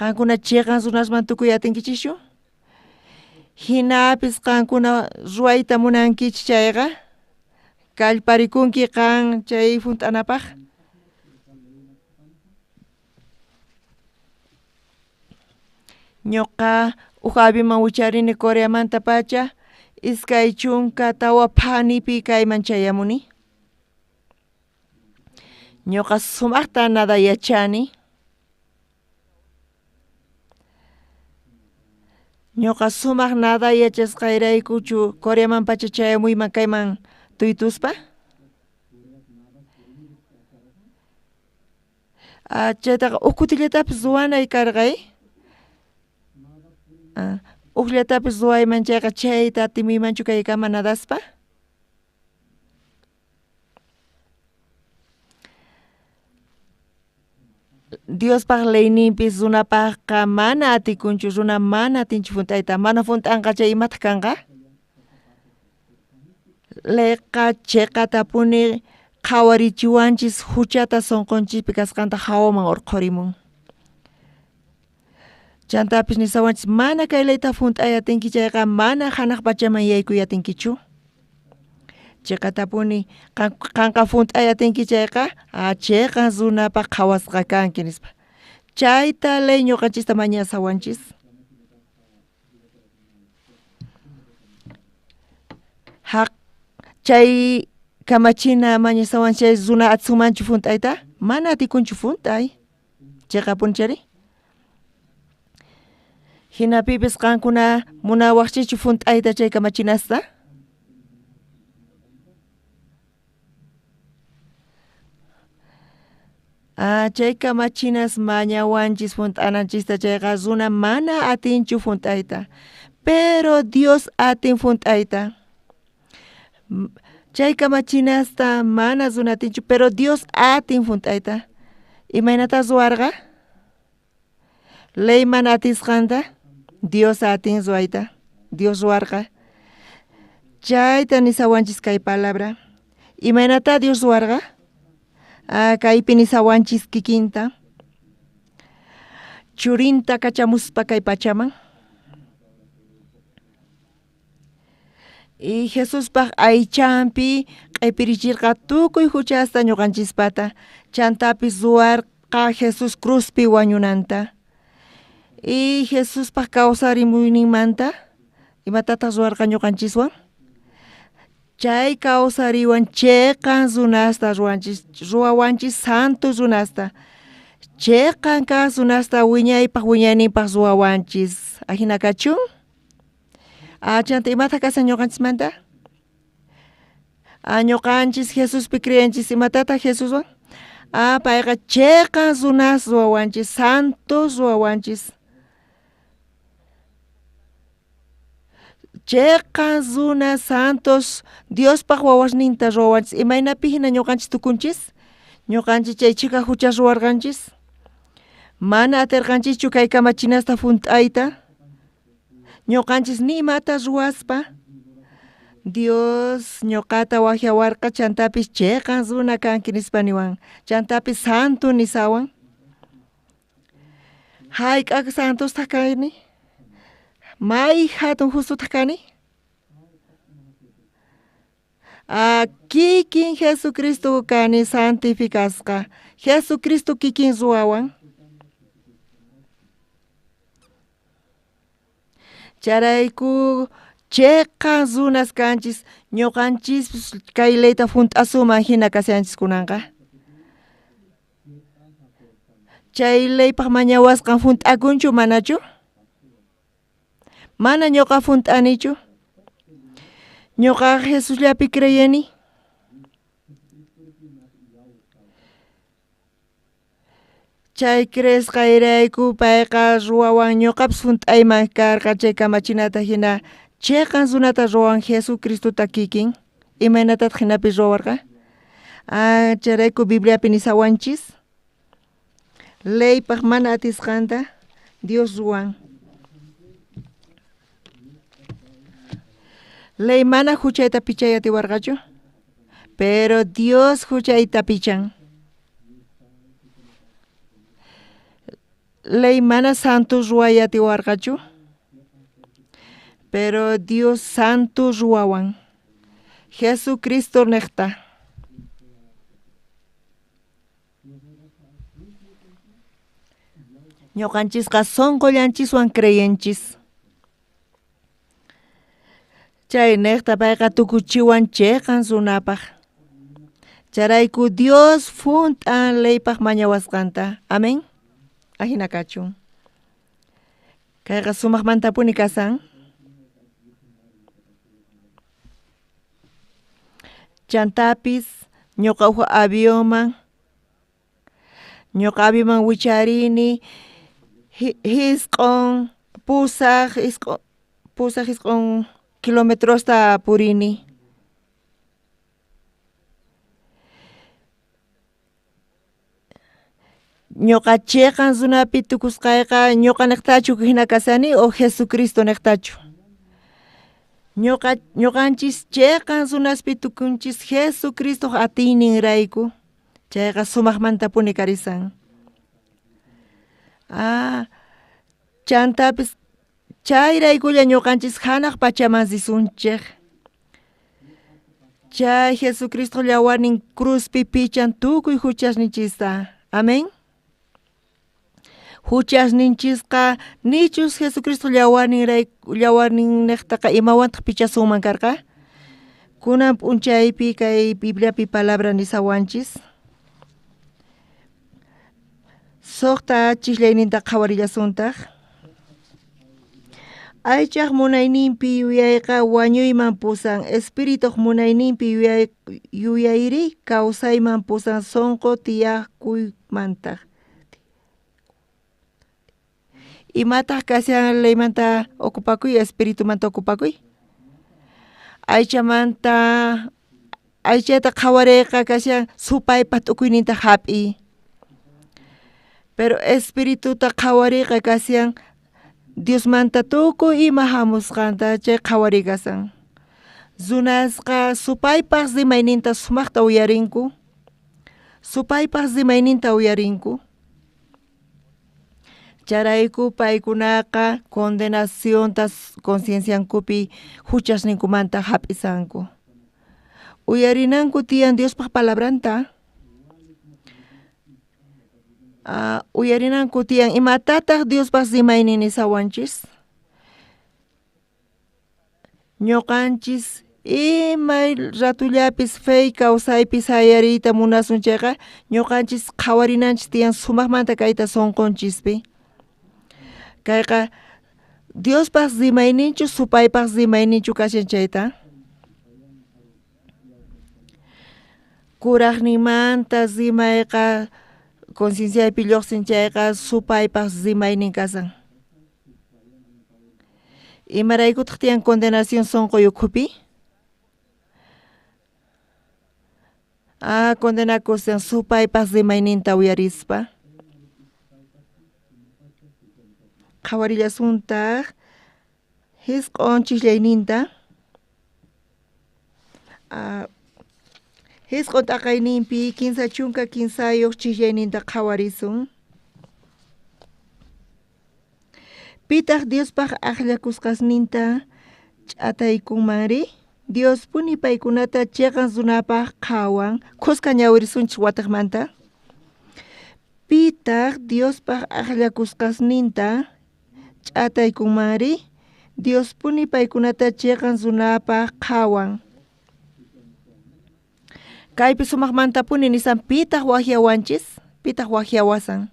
Qankuna chiqan runasman tukuy atinkichischu? Hinapis qankuna ruwayta munankichis chayqa kallparikunki qan chay hunt'anapaq. Ñuqa huk aviman wicharini Coreamanta pacha 24 phanipi kayman chayamuni. Ñuqa sumaqta nada yachani. Ñuqa sumaq nada yachasqayraykuchu Coreaman pacha chayamuyman kayman tuytuspa. Chaytaqa huk kutillatapis ruwanay karqay. Hukllatapis ruwayman chayqa chayta atimuymanchu kaykama nadaspa. Diospaq leyninpis runapaqqa mana atikunchu, runa mana atinchu hunt'ayta, mana hunt'anqa chay imataq kanqa? Leyqa chiqatapuni qhawarichiwanchis huchata sunqunchikpi kasqanta hawaman urqhurimun. Chantapis nisawanchis mana kay leyta hunt'ay atinki chayqa mana hanaq pachaman yaykuy atinkichu. Chiqatapuni qanqa hunt'ay atinki chayqa chiqan runapaq qhawasqa kanki nispa. Chayta ley ñuqanchista mañasawanchis. Chay kamachina mañasawan chay runa atsunmanchu hunt'ayta? Mana atikunchu hunt'ay. Chiqapuni chayri? Hinapipis qankuna munawaqchikchu hunt'ayta chay kamachinasta? Chay kamachinas mañawanchis hunt'ananchista chayqa runa mana atinchu hunt'ayta. Pero Dios atin hunt'ayta. Chay kamachinasta mana runa atinchu, pero Dios atin hunt'ayta. Imaynata ruwarqa? Ley mana atisqanta Dios atin ruwayta. Dios ruwarqa. Chayta nisawanchis kay palabra. Imaynata Dios ruwarqa? Kaypi nisawanchis kikinta. Churinta kachamuspa kay pachaman. Y Jesuspaq aychanpi q'ipirichirqa tukuy huchasta ñuqanchispata. Chantapis ruwarqa Jesús cruzpi wañunanta. Y Jesuspaq kawsarimuyninmanta imatataq ruwarqa ñuqanchiswan? Chay kawsariwan chiqan runasta ruwanchis, ruwawanchis santo runasta. Chiqan kaq runasta wiñaypaq wiñayninpaq ruwawanchis. Ajina kachun? Chanta imataq kasan ñuqanchismanta? Ñuqanchis Jesuspi creyenchis imatataq Jesuswan? Payqa chiqan runas ruwawanchis, santos ruwawanchis. Chiqan runa santos Diospaq wawasninta ruwawanchis. Imaynapi hina ñuqanchis tukunchis? Ñuqanchis chay chika huchas ruwarqanchis. Mana atirqanchischu kay kamachinasta hunt'ayta. Ñuqanchis ni imata ruwaspa. Dios ñuqata waqyawarqa chantapis chiqan runa kanki nispa niwan, chantapis santo nisawan. Hayk'aq santostaq kani? May hatun justotaq kani? Kikin Jesucristo kani santificasqa. Jesucristo kikin ruwawan. Chayrayku chiqan runas kanchis, ñuqanchis kay leyta hunt'asuman hina kashanchis kunanqa. Chay leypaq mañawasqan hunt'akunchu manachu? Mana ñuqa hunt'anichu. Ñuqa Jesusllapi creyeni. Chay creesqayrayku payqa ruwawan ñuqapis hunt'ayman karqa chay kamachinata hina chiqan runata ruwan Jesucristota kikin. Imaynatataq hinapi ruwawarqa? Chayrayku Bibliapi nisawanchis leypaq mana atisqanta Dios ruwan. Ley mana huchayta pichay atiwarqachu, pero Dios huchayta pichan. Ley mana santo ruway atiwarqachu, pero Dios santo ruwawan. Jesucristo niqta. Ñuqanchisqa sunqullanchiswan creyenchis. Chay niqta payqa tukuchiwan chiqan runapaq. Chayrayku Dios hunt'an leypaq mañawasqanta. Amén. Ajina kachun. Kayqa sumaqmantapuni kasan. Chantapis ñuqa uj avionman, ñuqa avionman wicharini hisq'on pusaq isq'on kilometrosta purini. Ñuqa chiqan runapi tukusqayqa ñuqa niqtachu hina kasani o Jesucristo niqtachu. Ñuqanchis chiqan runaspi tukunchis Jesucristoq atiyninrayku. Chayqa sumaqmantapuni karisan. Chantapis chayraykulla ñuqanchis hanaq pachaman risunchik. Chay Jesucristo llawarnin cruzpi pichan tukuy huchasninchista. Amén. Huchasninchisqa nichus Jesucristo llawarnin niqtaqa imawantaq pichasunman karqa? Kunan p'unchaypi kay Bibliapi palabra nisawanchis. Suqta chisllayninta qhawarillasuntaq. Aychaq munayninpi yuyayqa wañuyman pusan, espirituq munayninpi yuyayri kawsayman pusan sunqu tiyakuymantaq. Imataq kashan leymanta ocupakuy, espiritumanta ocupakuy? Aychamanta aychata qhawariyqa kashan supaypa t'ukuyninta hap'iy. Pero espirituta qhawariyqa kashan Diosmanta tukuy ima hamusqanta chay qhawariy kasan. Runasqa supaypaq rimayninta sumaqta uyarinku. Supaypaq rimayninta uyarinku. Chayrayku paykunaqa condenacionta concienciankupi huchasninkumanta hap'isanku. Uyarinanku tiyan Diospaq palabranta. Uyarinanku tiyan imatataq Diospaq rimaynin nisawanchis. Ñuqanchis imay ratullapis fe kawsaypi sayariyta munasun chayqa ñuqanchis qhawarinanchis tiyan sumaqmanta kayta sunqunchispi. Kayqa Diospaq rimayninchu supaypaq rimayninchu kashan chayta. Kuraqninmanta rimayqa concienciaypi lluqsin chayqa supaypaq rimaynin kasan. Imaraykutaq tiyan condenación sunquy ukhupi? Condenakusan supaypaq rimayninta uyarispa. Qhawarillasuntaq hisq'on chisllayninta. Jisq'on t'aqayninpi 33 chijllayninta qhawarisun. Pitaq Diospaq ajllakusqasninta ch'ataykunmanri? Diospuni paykunata cheqan runapaq qhawan. Khuska ñawirisunchis wataqmanta. Pitaq Diospaq ajllakusqasninta ch'ataykunmanri? Diospuni paykunata cheqan runapaq qhawan. Kaypi sumaqmantapuni nisan pitaq wajyawanchis? Pitaq wajyawasan?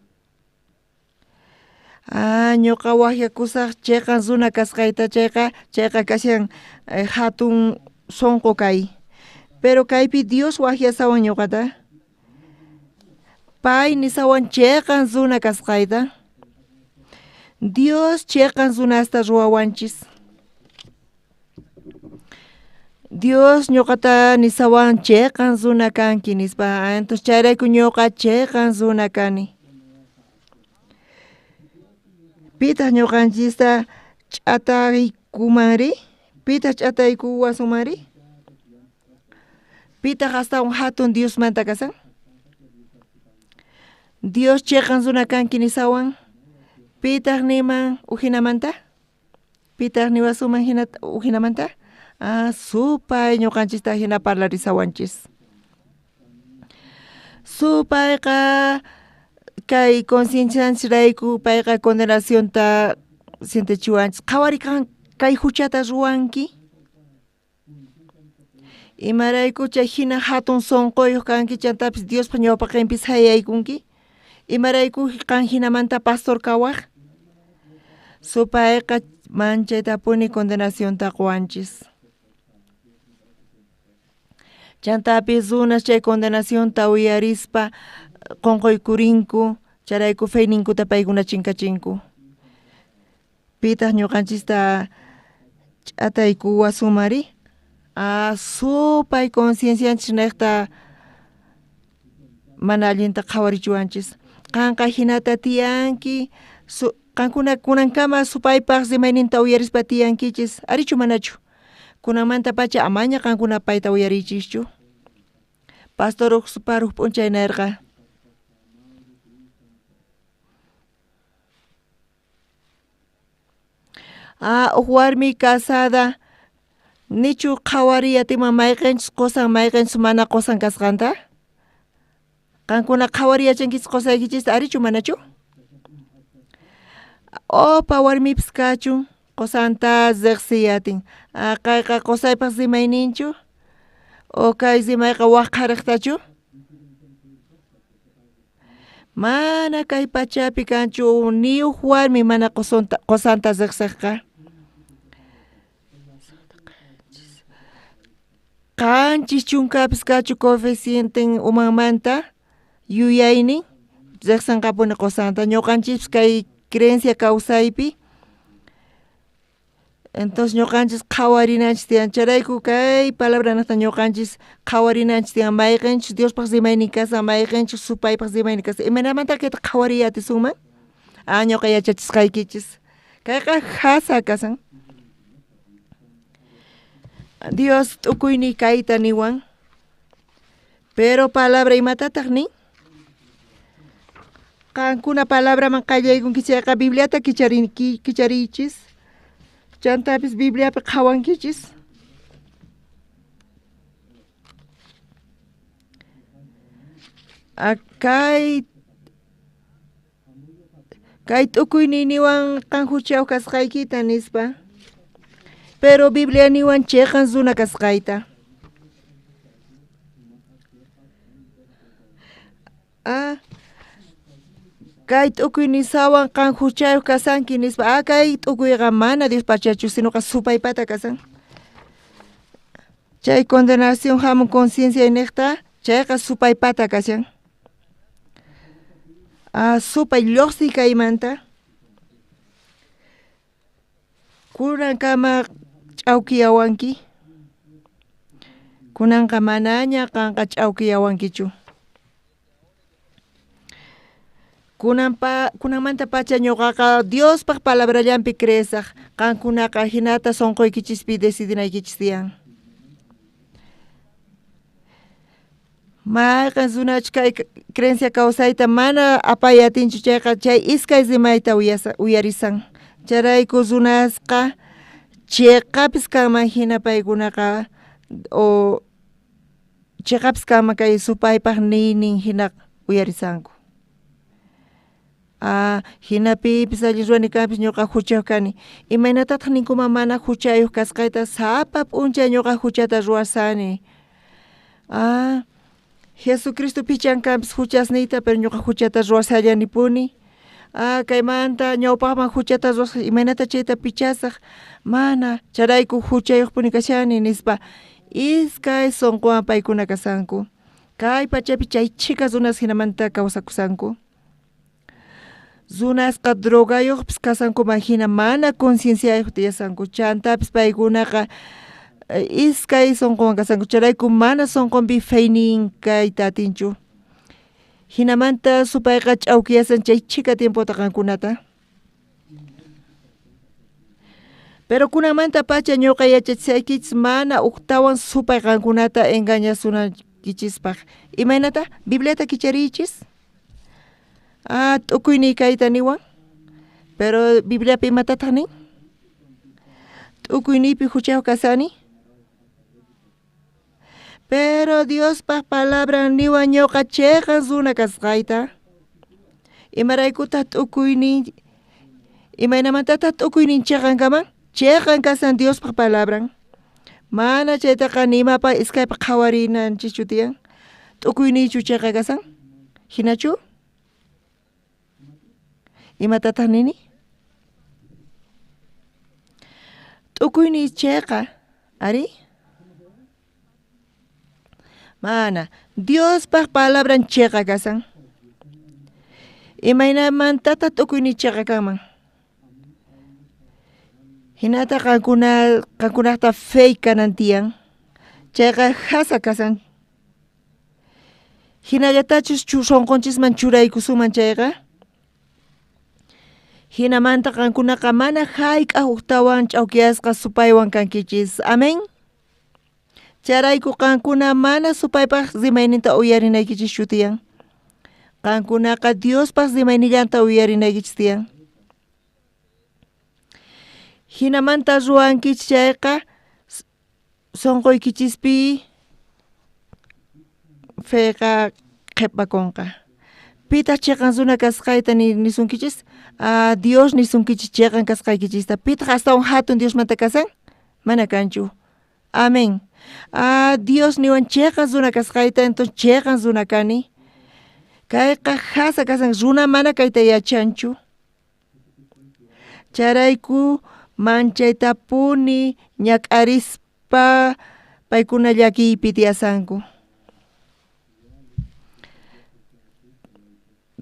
Ah, ñuqa wajyakusaq cheqan runa kasqayta chayqa, chayqa kashan hatun sunqu kay. Pero kaypi Dios wajyasawan ñuqata. Pay nisawan cheqan runa kasqayta. Dios cheqan runasta ruwawanchis. Dios ñuqata nisawan cheqan runa kanki nispa. Entonces chayrayku ñuqa cheqan runa kani. Pitaq ñuqanchista ch'ataykumanri? Pitaq ch'ataykuwasunmanri? Pitaq astawan hatun Diosmanta kasan? Dios cheqan runa kanki nisawan. Pitaq niman ujinamanta? Pitaq niwasuman hina ujinamanta? Ah, supay ñuqanchista hina parlarisawanchis. Supayqa kay conciencianchirayku payqa condenacionta sientechiwanchis. Qhawari qan kay huchata ruwanki? Imarayku chay hina hatun sunquyuq kanki chantapis Diospa ñawpaqinpi sayaykunki? Imarayku qan hinamanta pastor kawaq? Supayqa manchaytapuni condenacionta quwanchis. Chantapis runas chay condenacionta uyarispa qunquykurinku, chayrayku feyninkuta paykuna chinkachinku. Pitaq ñuqanchista ch'ataykuwasunmari? Ah, supay conciencianchis niqta mana allinta qhawarichiwanchis. Qanqa hinata tiyanki, qankuna kunankama supaypaq rimayninta uyarispa tiyankichis, arichu manachu? Kunanmanta pacha amaña qankuna payta uyariychischu. Pastor uj paruj p'unchay nerqa. Ah, uj warmi casada nichu qhawariy atinman mayqenchus qosan mayqenchus mana qosan kasqanta? Qankuna qhawariy yachankichis qosaykichista arichu manachu? Opa warmipis kachun qosanta riqsiy atin. Ah, kayqa qosaypaq rimayninchu? O kay rimayqa waj qhariqtachu? Mana kay pachapi kanchu ni uj warmi mana qosanta riqsiqqa. 70pis kachu coeficienten umanmanta yuyaynin riqsinqapuni qosanta. Ñuqanchispis kay creencia kawsaypi. Entonces ñuqanchis qhawarinanchis tiyan. Chayrayku kay palabra niqta ñuqanchis qhawarinanchis tiyan mayqinchus Diospaq rimaynin kasan, mayqinchus supaypaq rimaynin kasan. Imaynamanta kayta qhawariy atisunman? Ah, ñuqa yachachisqaykichis. Kayqa jasa kasan. Dios t'ukuyniy kayta niwan. Pero palabra imatataq nin? Qankuna palabraman qallaykunki chayqa Bibliata kichariychis. Chantapis Bibliapi qhawankichis. Kay t'ukuyniyniwan qan huchayuq kasqaykita nispa. Pero Biblia niwan cheqan runa kasqayta. Ah, kay t'ukuy nisawan qan huchayuq kasanki nispa. Ah, kay t'ukuyqa mana Dios pachachu, sinoqa supaypata kasan. Chay condenación hamun conciencia niqta, chayqa supaypata kashan. Ah, supay lluqsiy kaymanta. Kunankama ch'awkiyawanki. Kunanqa manaña qanqa ch'awkiyawankichu. Kunanmanta pacha ñuqaqa Diospaq palabrallanpi creesaq. Qankunaqa hinata sunquykichispi decidinaykichis tiyan. Mayqen runachus kay creencia kawsayta mana apay atinchu chayqa chay iskay rimayta uyarisan. Chayrayku runasqa cheqapis kanman jina paykunaqa o cheqapis kanman kay supaypaj niynin jina uyarisanku. Ah, jinapipis allin ruwani kanpis ñuqa juchayuq kani. Imaynatataq ninkuman mana juchayuq kasqayta sapa p'unchay ñuqa juchata ruwasani. Ah, Jesucristo pichan kanpis juchasniyta, pero ñuqa juchata ruwasallanipuni. Ah, kaymanta ñawpaqman juchata ruwasaq, imaynata chayta pichasaq? Mana, chayrayku juchayuqpuni kashani, nispa. Iskay sunquwan paykuna kasanku. Kay pachapi chay chhika runas jinamanta kawsakusanku. Runasqa drogayojpis kasankuman jina mana concienciayoj tiyasanku, chantapis paykunaqa iskay sonqowan kasanku, chayrayku mana sonqonpi feynin kayta atinchu. Jinamanta supayqa ch'awkiyasan chay chhika tiempota qankunata. Pero kunanmantapacha ñuqa yachachisaykichis mana ujtawan supay qankunata engañasunaykichispaj. Imaynata? Bibliata kichariychis. Ah, t'ukuyniy kayta niwan. Pero Bibliapi imatataj nin? T'ukuyniypi juchayoj kasani. Pero Diospaj palabran niwan ñuqa cheqan runa kasqayta. Imaraykutaj t'ukuyniy, imaynamantataj t'ukuynin cheqan kaman? Cheqan kasan Diospaj palabran. Mana chaytaqa ni imapa iskaypaj qhawarinanchikchu tiyan. T'ukuyniychu cheqa kasan? Jinachu? Imatataj nini? T'ukuyniy cheqa, ari? Mana, Diospaj palabran cheqa kasan. Imaynamantataj t'ukuyniy cheqa kanman? Jinata qankuna qankunajta fey kanan tiyan. Chayqa jasa kasan. Jinallatachus sonqonchisman churaykusunman chayqa, jinamanta qankunaqa mana jayk'aj ujtawan ch'awkiyasqa supaywan kankichis. Amén. Chayrayku qankuna mana supaypaj rimayninta uyarinaykichischu tiyan. Qankunaqa Diospaj rimaynillanta uyarinaykichis tiyan. Jinamanta ruwankichis chayqa sonqoykichispi feqa qhepakonqa. Pitaq cheqan runa kasqayta nisunkichis? Ah, Dios nisunkichis cheqan kasqaykichista. Pitaq astawan jatun Diosmanta kasan? Mana kanchu. Amén. Ah, Dios niwan cheqan runa kasqayta, entonces cheqan runa kani. Kayqa jasa kasan, runa mana kayta yachanchu. Chayrayku manchaytapuni ñak'arispa paykuna llakiypi tiyasanku.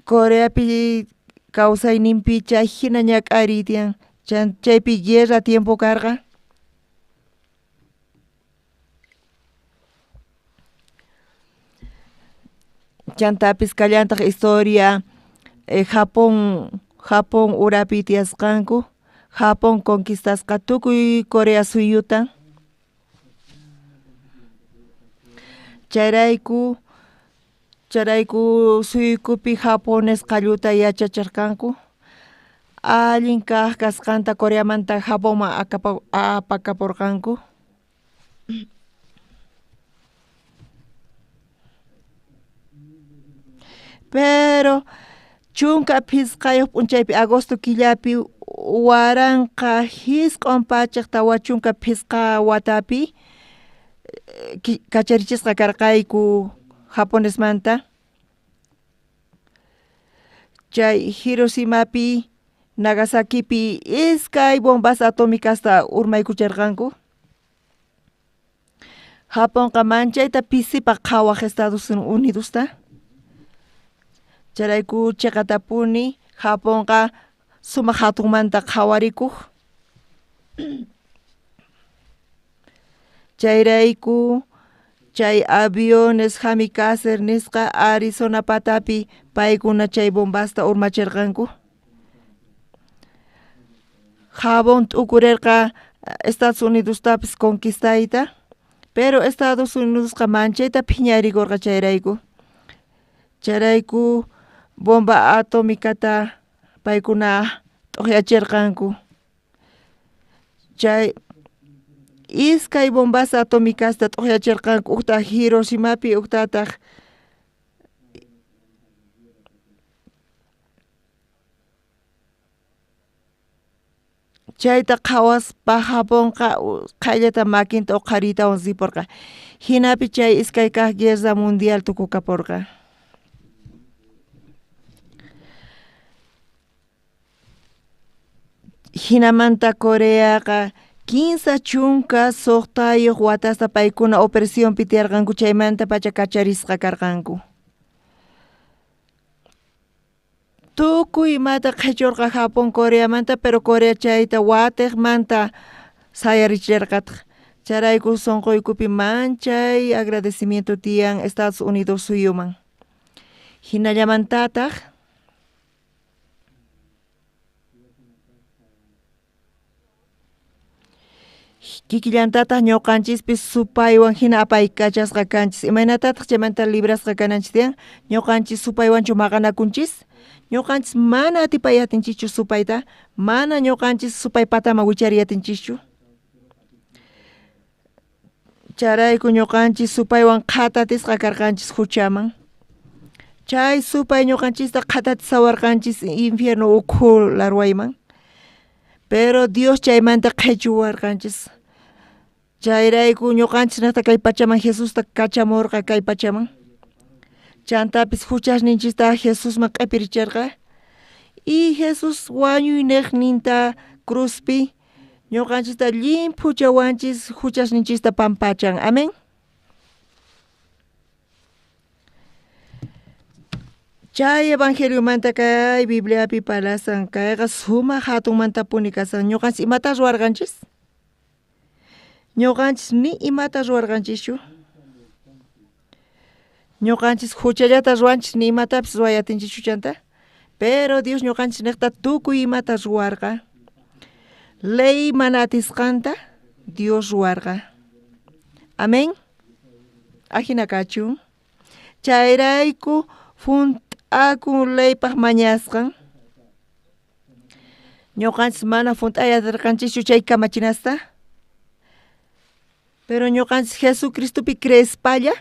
Coreapi kawsayninpi chay jina ñak'ariy tiyan, chaypi guerra tiempo karqa. Chantapis kallantaq historia Japón Japón urapi tiyasqanku, Japón conquistasqa tukuy Corea suyuta. Chayrayku chayrayku suyukupi japones qalluta yachacherqanku, allin kaj kasqanta Coreamanta Japonman apakaporqanku. Pero 15 p'unchaypi agosto killapi 1945 watapi kacharichisqa karqayku japonesmanta. Chay Hiroshimapi Nagasakipi iskay bombas atómicasta urmaykucherqanku. Japonqa manchayta pisipaj qhawaj Estados Unidosta. Chayrayku cheqatapuni Japonqa sumaj jatunmanta qhawarikuj. Chayrayku chay aviones kamikaze nisqa Arizona patapi paykuna chay bombasta urmacherqanku. Japón t'ukurerqa Estados Unidostapis conquistayta, Pero Estados Unidosqa manchayta phiñarikorqa chayrayku. Chayrayku bomba atómicata paykuna t'uqyacherqanku. Chay iskay bombas atómicasta t'uqyacherqanku ujta Hiroshimapi ujtataq chayta qhawaspa Japonqa qhayllata makinta uqhariytawan riporqa. Jinapi chay iskay kaq guerra mundial tukukaporqa. Jinamanta Coreaqa 36 watasta paykuna opresionpi tiyarqanku chaymanta pacha kacharisqa karqanku. Tukuy imata qhichurqa Japón Coreamanta, pero Corea chayta watiqmanta sayarichillarqataq. Chayrayku sunquykupi manchay agradecimiento tiyan Estados Unidos suyuman. Jinallamantataq kikillantataq ñuqanchispis supaywan hina apaykachasqa kanchis. Imaynatataq chaymanta librasqa kananchis tiyan? Ñuqanchis supaywanchu maqanakunchis? Ñuqanchis mana atipay atinchischu supayta, mana ñuqanchis supay pataman wichariy atinchischu. Chayrayku ñuqanchis supaywan qhatatisqa karqanchis huchaman. Chay supay ñuqanchista qhatatisawarqanchis infierno ukhu larwayman. Pero Dios chaymanta qhichuwarqanchis. Chayrayku ñuqanchis naqta kay pachaman Jesusta kachamurqa kay pachaman. Chantapis huchasninchista Jesusman q'ipiricherqa. Y Jesús wañuyniqninta cruzpi ñuqanchista llimphuchawanchis huchasninchista pampachan. Amén. Chay evangeliomanta kay Bibliapi parlasan kayqa sumaq hatunmantapuni kasan. Ñuqanchis imata ruwarqanchis? Ñuqanchis ni imata ruwarqanchischu. Ñuqanchis huchallata ruwanchis ni imatapis ruway atinchischu chanta. Pero Dios ñuqanchis niqta tukuy imata ruwarqa. Ley mana atisqanta Dios ruwarqa. Amén. Ajina kachun. Chayrayku junt'akun leypaq mañasqan. Ñuqanchis mana junt'ay atirqanchischu chay kamachinasta. Pero ñuqanchis Jesucristopi creespalla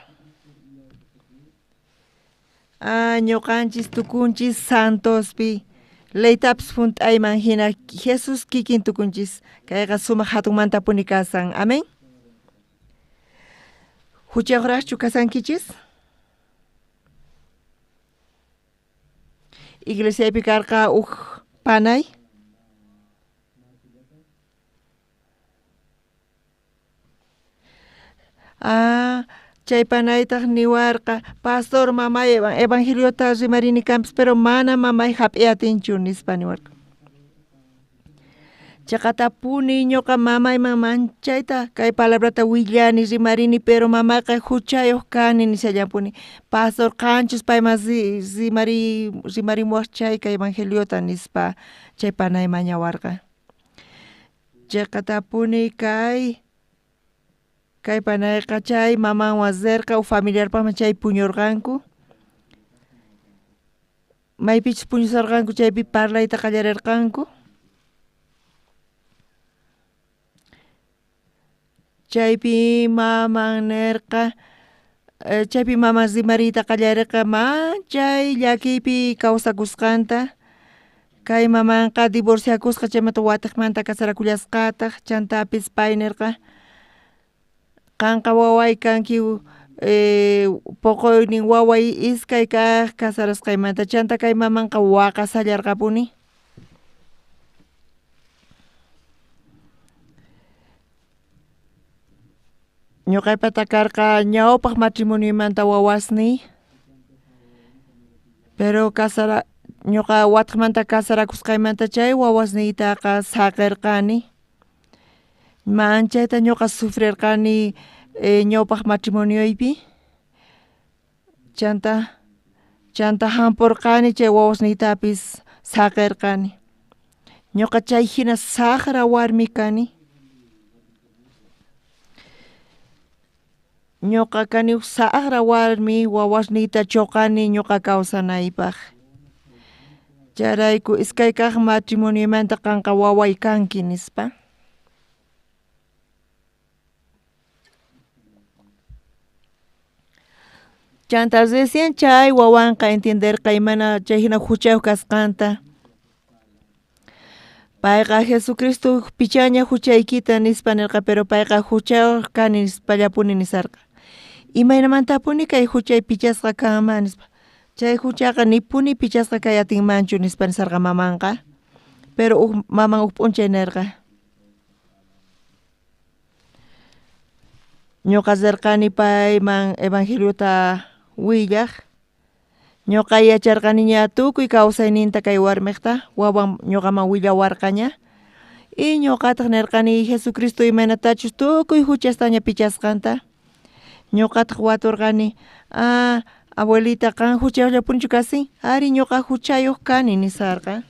ñuqanchis tukunchis santospi leytapis junt'ayman hina Jesús kikin tukunchis. Kayqa sumaq hatunmantapuni kasan. Amén. Huchayuqraqchu kasankichis? Iglesiapi karqa uj panay. Chay panaytaq niwarqa pastor mamay evangeliota rimarini kanpis pero mana mamay hap'iy atinchu nispa niwarqa. Chaqatapuni ñuqa mamayman manchayta kay palabrata willani rimarini pero mamayqa huchayuq kani nishallanpuni. Pastor qanchus payman rimarimuwaq chay kay evangeliota nispa chay panay mañawarqa. Chaqatapuni kay panayqa chay mamanwan rirqa u familiarpaqman chay puñurqanku. Maypichus puñusarqanku chaypi parlayta qallarirqanku. Chaypi maman nirqa, chaypi maman rimariyta qallarirqa manchay llakiypi kawsakusqanta. Kay mamanqa divorciakusqa chaymanta watiqmanta kasarakullasqataq chantapis pay nirqa qanqa waway kanki poqoynin waway iskay kaq kasarasqaymanta chanta kay mamanqa waqasallarqapuni. Ñuqaypata karqa ñawpaq matrimonioymanta wawasniy. Pero ñuqa watiqmanta kasarakusqaymanta chay wawasniytaqa saqirqani. Manchayta ñuqa sufrirqani ñawpaq matrimonioypi. Chanta hampurqani chay wawasniytapis saqirqani. Ñuqa chay hina saqra warmi kani. Ñuqa kani uj saqra warmi wawasniyta chuqani ñuqa kawsanaypaq. Chayrayku iskay kaq matrimonioymanta qanqa waway kanki nispa. Chanta recién chay wawanqa entienderqa imana chay hina huchayuq kasqanta. Payqa Jesucristo pichaña huchaykita nispa nirqa, pero payqa huchayuq kani nispallapuni nisarqa. Imaynamantapuni kay huchay pichasqa kanman nispa. Chay huchaqa nipuni pichasqa kay atinmanchu nispa nisarqa mamanqa. Pero uj maman uj p'unchay nirqa. Ñuqa rirqani payman evangeliota willaq. Ñuqa yacharqaniña tukuy kawsayninta kay warmiqta, wawan ñuqaman willawarqaña. Y ñuqataq nirqani Jesucristo imaynatachus tukuy huchastaña pichasqanta. Ñuqataq waturqani, ah, abuelita qan huchayuqllapunichu kasin? Ari ñuqa huchayuq kani nisarqa.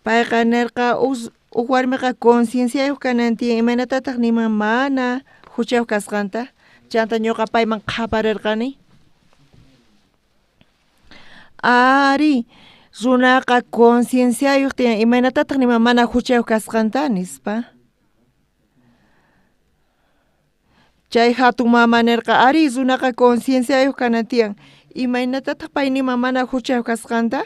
Payqa nirqa uj warmiqa concienciayuq kanan tiyan imaynatataq niman mana huchayuq kasqanta. Chanta ñuqa payman qhaparirqani. Ari, runaqa concienciayuq tiyan imaynatataq niman mana huchayuq kasqanta nispa. Chay hatun mama nirqa ari runaqa concienciayuq kanan tiyan imaynatataq pay niman mana huchayuq kasqanta.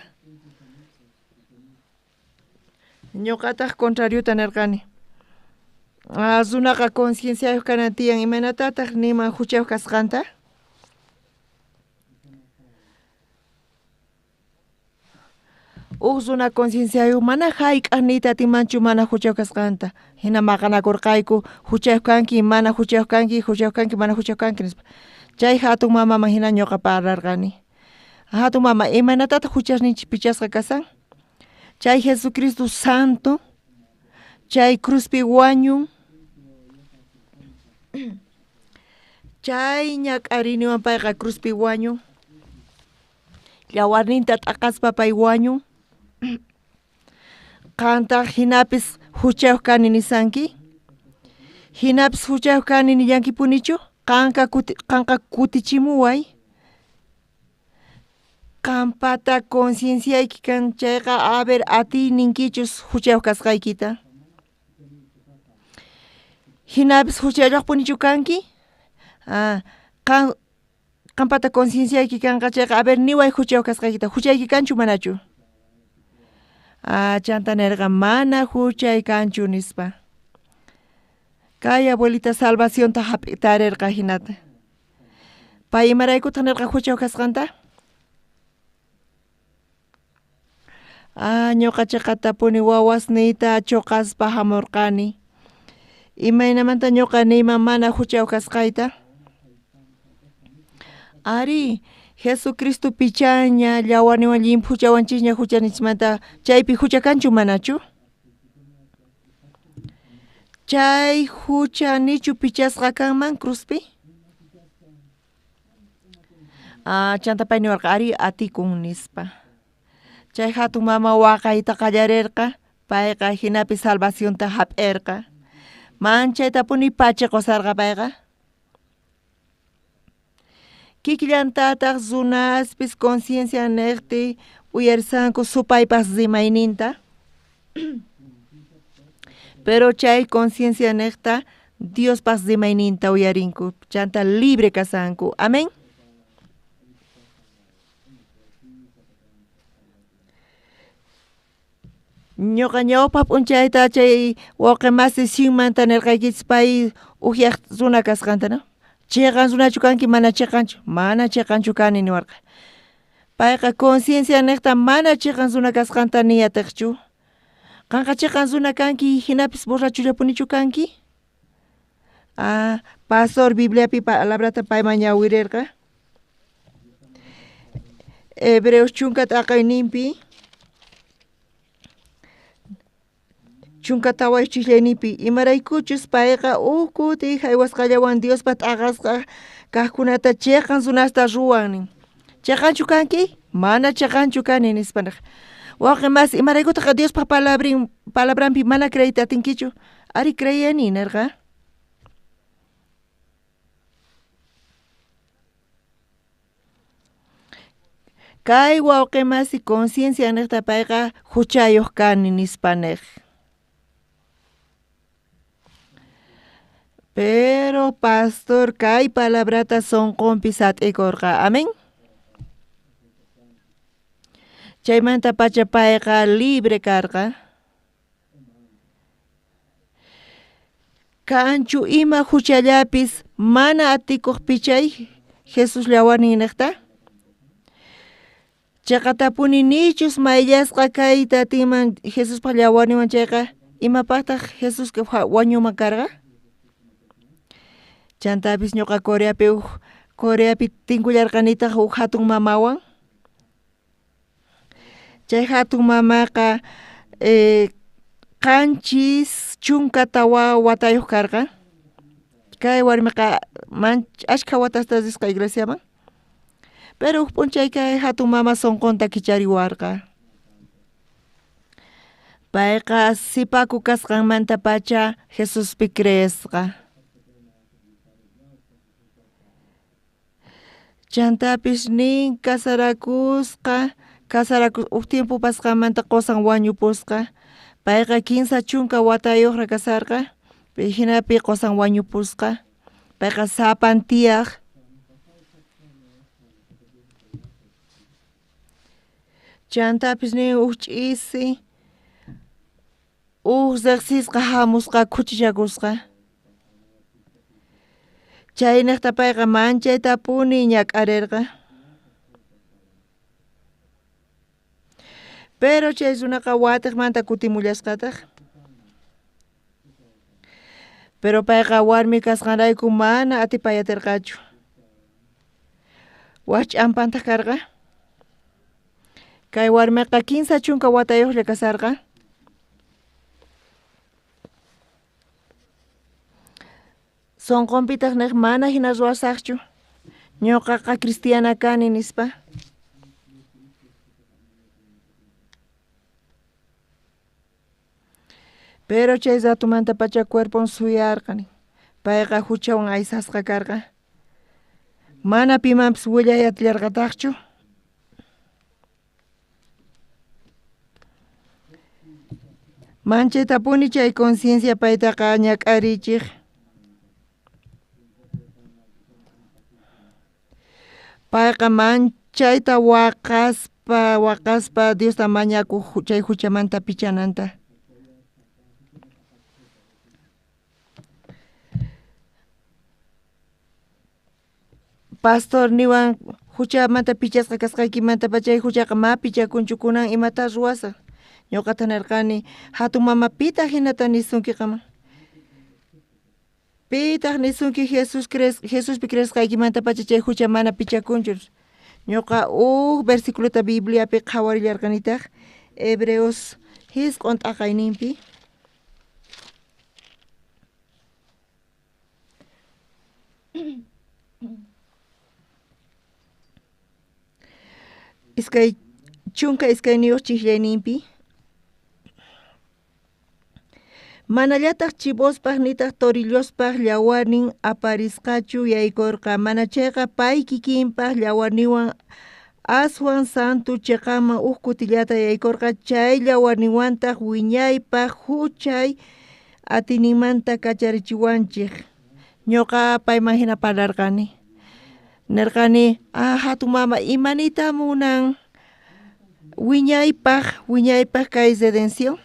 Ñuqataq contrariota nirqani. Ah, runaqa concienciayuq kanan tiyan imaynatataq niman huchayuq kasqanta. Uj runa concienciayuq mana hayk'aq niyta atinmanchu mana huchayuq kasqanta. Hina maqanakurqayku huchayuq kanki mana huchayuq kanki huchayuq kanki mana huchayuq kanki nispa. Chay hatun mamaman hina ñuqa parlarqani. Hatun mama imaynatataq huchasninchik pichasqa kasan? Chay Jesucristo santo, chay cruzpi wañun, chay ñak'ariniwan payqa cruzpi wañun, llawarninta t'aqaspa pay wañun, qantaq hinapis huchayuq kani nisanki, hinapis huchayuq kani nillankipunichu, qanqa kutichimuway. Qampata concienciayki kan chayqa a ver atiyninkichus huchayuq kasqaykita. Hinapis huchayuqpunichu kanki? Ah, qampata concienciayki kanqa chayqa a ver niway huchayuq kasqaykita, huchayki kanchu manachu? Ah, chanta nirqa mana huchay kanchu nispa. Kay abuelita salvacionta hap'itarirqa hinata. Pay imaraykutaq nirqa huchayuq kasqanta? Ah, ñuqa chiqatapuni wawasniyta chuqaspa hamurqani. Imaynamanta ñuqa niyman mana huchayuq kasqayta? Ari, Jesucristo pichaña llawarniwan llimphuchawanchisña huchaninchikmanta chaypi hucha kanchu manachu? Chay hucha nichu pichasqa kanman cruzpi? Ah, chanta pay niwarqa ari atikun nispa. Chay hatun mama waqayta qallarirqa, payqa hinapi salvacionta hap'irqa. Manchaytapuni pachiqusarqa payqa. Kikillantataq runaspis conciencia niqti uyarisanku supaypaq rimayninta. Pero chay conciencia niqta Diospaq rimayninta uyarinku, chanta libre kasanku. Amén. Ñuqa ñawpa p'unchayta chay wawqi masi Sinmanta nirqaykichis pay uhyaq runa kasqanta, no? Chiqan runachu kanki mana chiqanchu? Mana chiqanchu kani niwarqa. Payqa conciencia niqta mana chiqan runa kasqanta niyatiqchu. Qanqa chiqan runa kanki hinapis borrachullapunichu kanki? Ah, pastor Bibliapi palabrata payman ñawirirqa. Hebreos chunka t'aqayninpi chunka tawayuq chiqllayninpi imaraykuchus payqa uj kuti haywasqallawan Diospa t'aqasqa kaqkunata chiqan runasta ruwan nin. Chiqanchu kanki? Mana chiqanchu kani nispa niq. Wawqi masi imaraykutaq Diospa palabranpi mana creeyta atinkichu? Ari creeyani nirqa. Kay wawqi masi conciencia niqta payqa huchayuq kani nispa niq. Pero pastor kay palabrata sonqonpi sat'ikurqa. Amén. Chaymanta pacha payqa libre karqa. Kanchu ima huchallapis mana atikuq pichay Jesus llawarnin niqta? Chaqatapuni nichus mayllasqa kayta atinman Jesuspaq llawarninwan chayqa imapaqtaq Jesusqa wañuman karqa? Chantapis ñuqa Coreapi tinkullarqanitaq huk hatun mamawan. Chay hatun mamaqa 74 watayuq karqa. Kay warmiqa ashkha watasta risqa iglesiaman. Pero huk p'unchay kay hatun mama sonqonta kichariwarqa. Payqa sipaku kasqanmantapacha Jesuspi creesqa. Chantapis nin casarakusqa, huk tiempo pasqanmanta qosan wañupusqa. Payqa 30 watayuqra kasarqa, hinapi qosan wañupusqa. Payqa sapan tiyaq. Chantapis nin huk ch'isi, huk riqsisqa hamusqa khuchichakusqa. Chayniqta payqa manchaytapuni ñak'arirqa. Pero chay runaqa watiqmanta kutimullasqataq. Pero payqa warmi kasqanrayku mana atipayatirqachu. Wak ch'ampantaq karqa. Kay warmiqa 30 watayuqlla kasarqa. Sonqonpitaq niq mana hina ruwasaqchu. Ñuqaqa cristiana kani nispa. Pero chay ratumantapacha cuerpon suyarqani. Payqa huchawan aysasqa karqa. Mana pimanpis willay atillarqataqchu. Manchaytapuni chay conciencia paytaqa ñak'arichiq. Payqa manchayta waqaspa Diosta mañakuq chay huchamanta pichananta. Pastor niwan huchamanta pichasqa kasqaykimanta chay huchaqa ma pichakunchu kunan imata ruwasaq. Ñuqata nirqani hatun mama pitaq hinata nisunki qaman. Pitaq nisunki Jesuspi creesqaykimanta pacha chay hucha mana pichakunchu. Ñuqa huk versiculota Bibliapi qhawarillarqanitaq Hebreos 9 t'aqayninpi. Iskay chunka iskayniyuq chiqllayninpi. Manallataq chivospaq nitaq torillospaq llawarnin aparisqachu yaykurqa, mana chayqa pay kikinpaq llawarninwan aswan santu chiqaman huk kutillata yaykurqa, chay llawarninwantaq wiñaypaq huchay atininmanta kacharichiwanchik. Ñuqa payman hina parlarqani. Nirqani, hatun mama imanita munan wiñaypaq kay redención.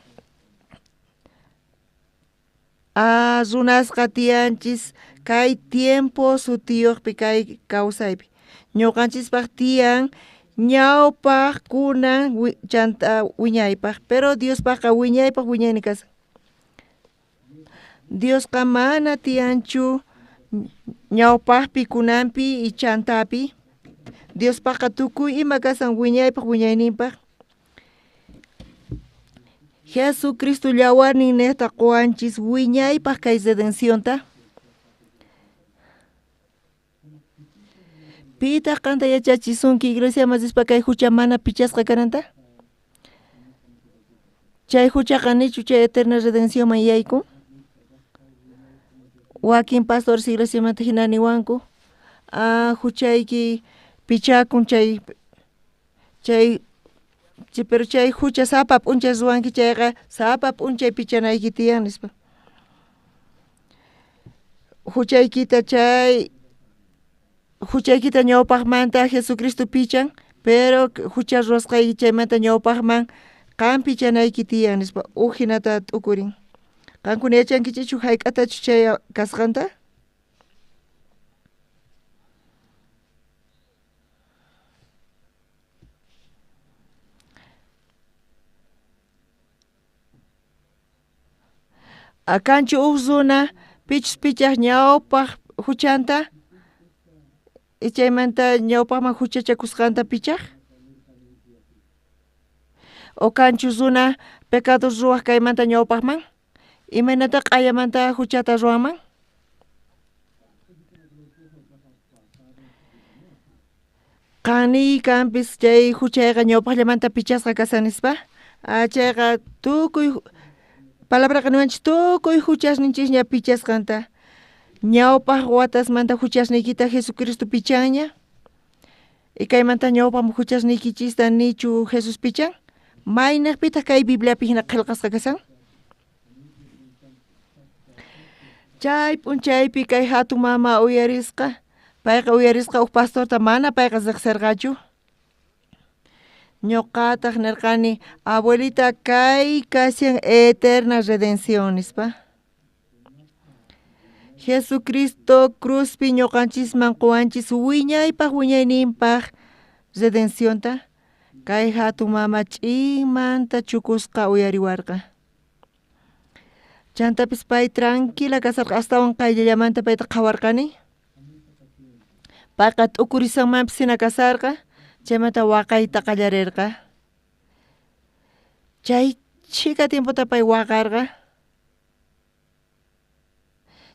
Runasqa tiyanchis kay tiempo sutiyuqpi kay kawsaypi. Ñuqanchispaq tiyan ñawpaq kunan chanta wiñaypaq, pero Diospaqqa wiñaypaq wiñayni kasan. Diosqa mana tiyanchu ñawpaqpi kunanpi y chantapi. Diospaqqa tukuy ima kasan wiñaypaq wiñayninpaq. Jesucristo llawarnin niqta quwanchis wiñaypaq kay redencionta. Pitaq qanta yachachisunki iglesiaman rispa kay hucha mana pichasqa kananta? Chay huchaqa nichu chay eterna redencionman yaykun? Wakin pastores iglesiamanta hina niwanku, huchayki pichakun chay Chay pero chay hucha sapa p'unchay ruwanki chayqa sapa p'unchay pichanayki tiyan nispa. Huchaykita chay huchaykita ñawpaqmanta Jesucristo pichan, pero hucha ruwasqayki chaymanta ñawpaqman qan pichanayki tiyan nispa uj hinata t'ukurin. Qankuna yachankichikchu hayk'atachu chay kasqanta? Kanchu uj runa pichus pichaj ñawpaq huchanta chaymanta ñawpaqman huchachakusqanta pichaj? O kanchu runa pecado ruwaj kaymanta ñawpaqman? Imaynata q'ayamanta huchata ruwanman? Qanniy kanpis chay huchayqa ñawpaqllamanta pichasqa kashan nispa? Chayqa tukuy palabraqa niwanchis tukuy huchasninchisña pichasqanta. Ñawpaq watasmanta huchasniykita Jesucristo pichanña. Y kaymanta ñawpaqman huchasniykichista nichu Jesús pichan? Maynaqpitaq kay Bibliapi hina qillqasqa kashan? Chay p'unchaypi kay hatun mama uyarisqa, payqa uyarisqa uj pastorta mana payqa riqsirqachu. Ñuqataq nirqani, abuelita kay kashan eterna redención nispa. Jesucristo cruzpi ñuqanchisman quwanchis wiñaypaq wiñayninpaq redencionta, kay hatun mama ch'inmanta chukusqa uyariwarqa. Chantapis pay tranquila kasarqa astawan qayllallamanta payta qhawarqani. Payqa t'ukurisanmanpis hina kasarqa, chaymanta waqayta qallarirqa. Chay chhika tiempota pay waqarqa.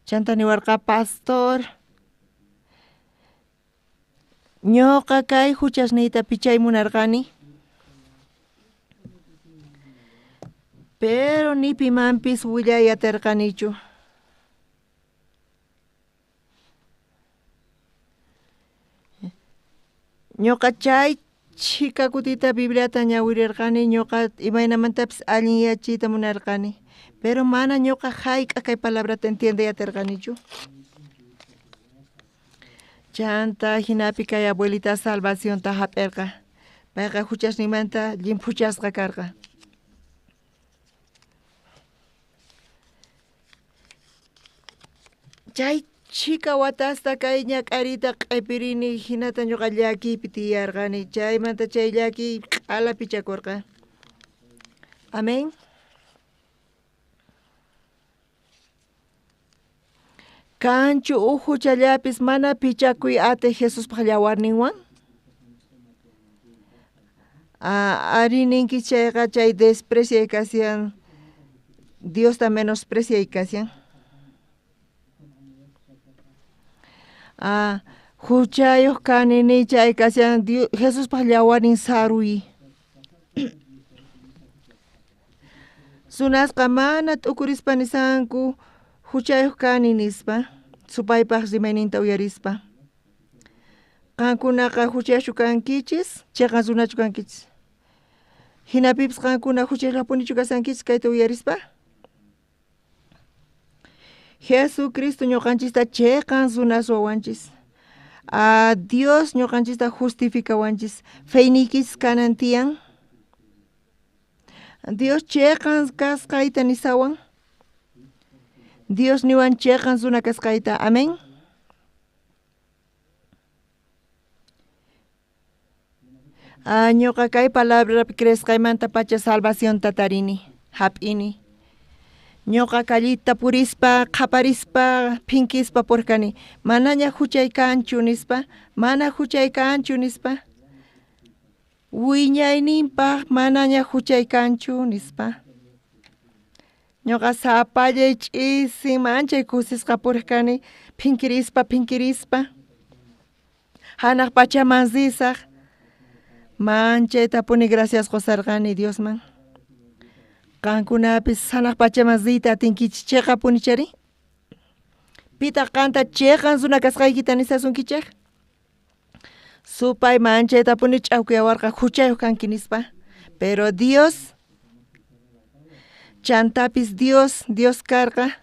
Chanta niwarqa, pastor, ñuqa kay huchasniyta pichay munarqani. Pero ni pimanpis willay atirqanichu. Ñuqa chay chhika kutita Bibliata ñawirirqani, ñuqa imaynamantapis allinyachiyta munarqani, pero mana ñuqa hayk'a kay palabrata entiendey atirqanichu. Chanta hinapi kay abuelita salvacionta hap'irqa. Payqa huchasninmanta llimphuchasqa karqa. Chay chhika watasta kay ñak'ariyta q'ipirini, hinata ñuqa llakiypi tiyarqani, chaymanta chay llakiy q'ala pichakurqa. Amén. Kanchu uj huchallapis mana pichakuy atiq Jesuspaq llawarninwan? Ari ninki chayqa chay despreciay kashan, Diosta menospreciay kashan. Huchayuq kani ni chay kashan Jesuspaq llawarnin saruy. Runasqa mana t'ukurispa nisanku huchayuq kani nispa, supaypaq rimayninta uyarispa. Qankunaqa huchayuqchu kankichis, chiqan runachu kankichis. Hinapipis qankuna huchayuqllapunichu kashankichis kayta uyarispa? Jesucristo ñuqanchista chiqan runas ruwawanchis. Dios ñuqanchista justificawanchis. Feyniykichis kanan tiyan. Dios chiqan kasqayta nisawan. Dios niwan chiqan runa kasqayta. Amén. Ñuqa kay palabrapi creesqaymanta pacha salvacionta tarini, hap'ini. Ñuqa callita purispa, qhaparispa, phinkispa purkani. Manaña huchay kanchu nispa, mana huchay kanchu nispa. Wiñayninpaq manaña huchay kanchu nispa. Ñuqa sapallay ch'isin manchay kusisqa purkani, phinkirispa, phinkirispa. Hanaq pachaman risaq, manchaytapuni gracias qusarqani Diosman. Qankunapis hanaq pachaman riyta atinkichis chiqapuni chari? Pitaq qanta chiqan runa kasqaykita nisasunkichik? Supay manchaytapuni ch'awkiyawarqa huchayuq kanki nispa. Pero Dios, chantapis Dios, Dios karqa.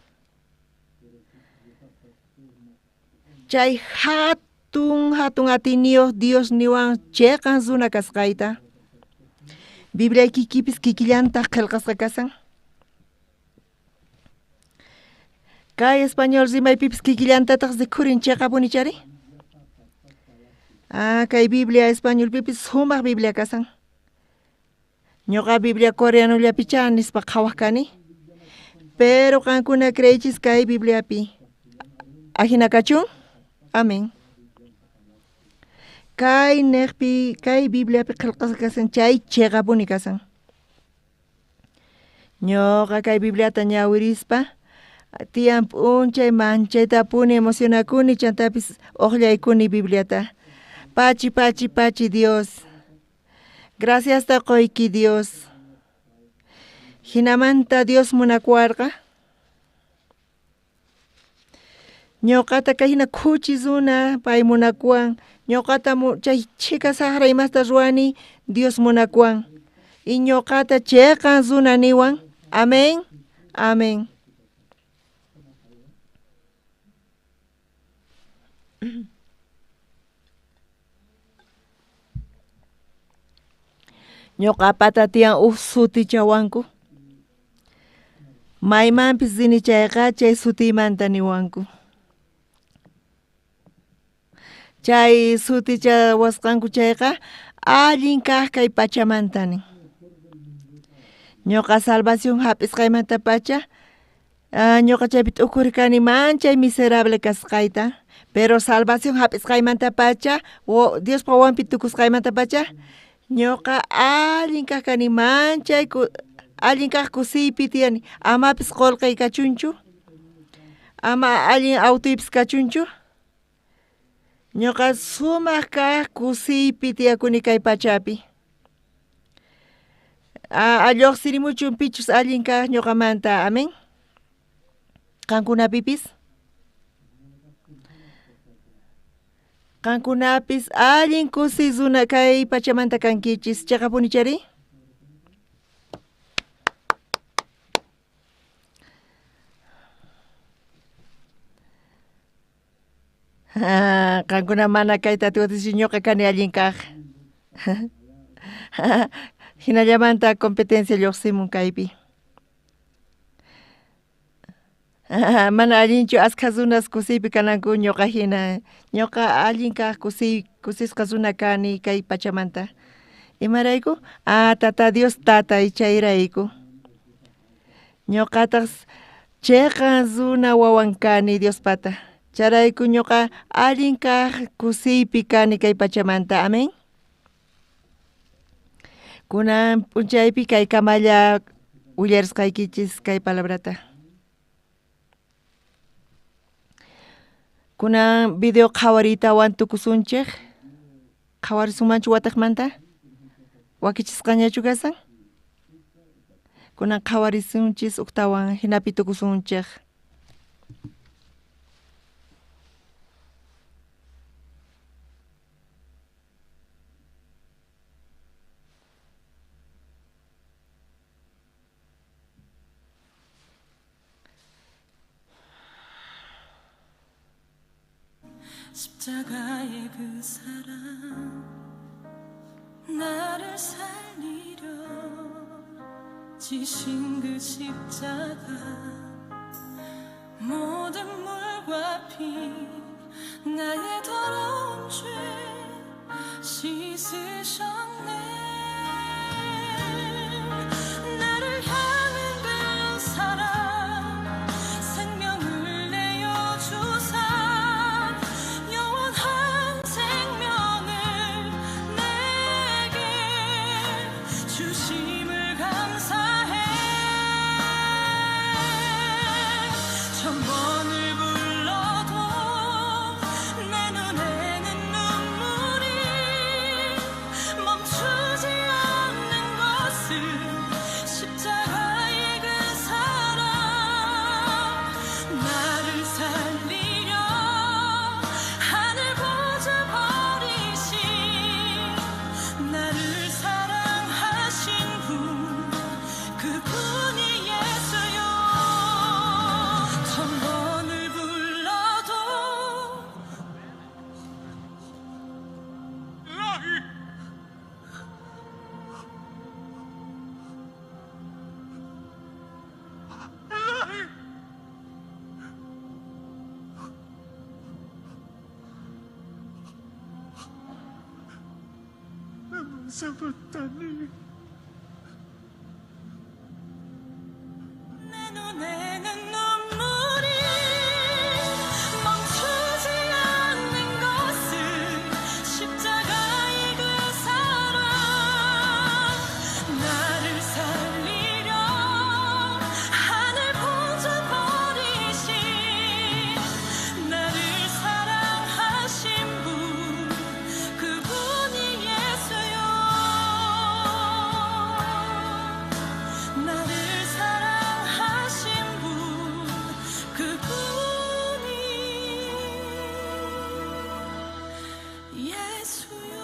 Chay hatun, hatun atiyniyuq Dios niwan chiqan runa kasqayta. Biblia kikipis kikillantaq qillqasqa kasan. Kay español rimaypipis kikillantataq rikhurin chiqapuni chari. Ah, kay Biblia españolpipis sumaq Biblia kasan. Ñuqa Biblia coreanollapicha nispa qhawaq kani. Pero qankuna creeychis kay Bibliapi. Ajina kachun. Amén. Kay neqpi, kay Bibliapi qillqasqa kasan chay chiqapuni kasan. Ñuqa kay Bibliata ñawirispa tiyan p'unchay manchaytapuni emocionakuni chantapis uqllaykuni Bibliata. Pachi, pachi, pachi Dios. Gracias ta qoyki Dios. Hinamanta Dios munakuwarqa. Ñuqata kay hina khuchi runa pay munakuwan. Ñuqata chay chhika saqra imasta ruwani Dios munakuwan. Y ñuqata chiqan runa niwan. Amén. Amén. Ñuqapata tiyan uj sutichawanku. Maymanpis rini chayqa chay sutiymanta niwanku. Chay sutichawasqanku chayqa allin kaq kay pachamanta nin. Ñuqa salvación hap'isqaymanta pacha, ñuqa chaypi t'ukurkani manchay miserable kasqayta, pero salvación hap'isqaymanta pacha, Diospa wawanpi tukusqaymanta pacha, ñuqa allin kaq kani manchay allin kaq kusiypi tiyani, amapis qullqiy kachunchu, ama allin autuypis kachunchu. Ñuqa sumaq kaq kusiypi tiyakuni kay pachapi. Lluqsirimuchun pichus allin kaq ñuqamanta, amén. Qankunapipis? Qankunapis allin kusiy runa kay pachamanta kankichis, chiqapuni chari? Qankuna mana kayta atiwatichu ñuqa kani allin kaq. Hinallamanta competencia lluqsimun kaypi. Mana allinchu askha runas kusiypi kananku ñuqa hina. Ñuqa allin kaq kusisqa runa kani kay pachamanta. Imarayku? Ah, Tata Dios tatay chayrayku. Ñuqataq chiqan runa wawan kani Diospata. Chayrayku ñuqa allin kaq kusiypi kani kay pachamanta. Amén. Kunan p'unchaypi kay kamalla willarisqaykichis kay palabrata. Kunan video qhawariytawan tukusunchik. Qhawarisunmanchu wataqmanta? Wakichisqañachu kasan? Kunan qhawarisunchis uktawan hinapi tukusunchik. 십자가의 그 사랑 나를 살리려 지신 그 십자가 모든 물과 피 나의 더러운 죄 씻으셨네. 나를 향한 그 사랑 생명을 내어주사 영원한 생명을 내게 주심을 감사해. 천번을 불러도 내 눈에는 눈물이 멈추지 Sabachthani. 내 눈에는 눈물이 멈추지 않는 것은 십자가의 그 사랑 나를 살리려 하늘 보좌 버리신 나를 사랑하신 분 그분이 예수요 나를 사랑하신 분 그분이 예수요.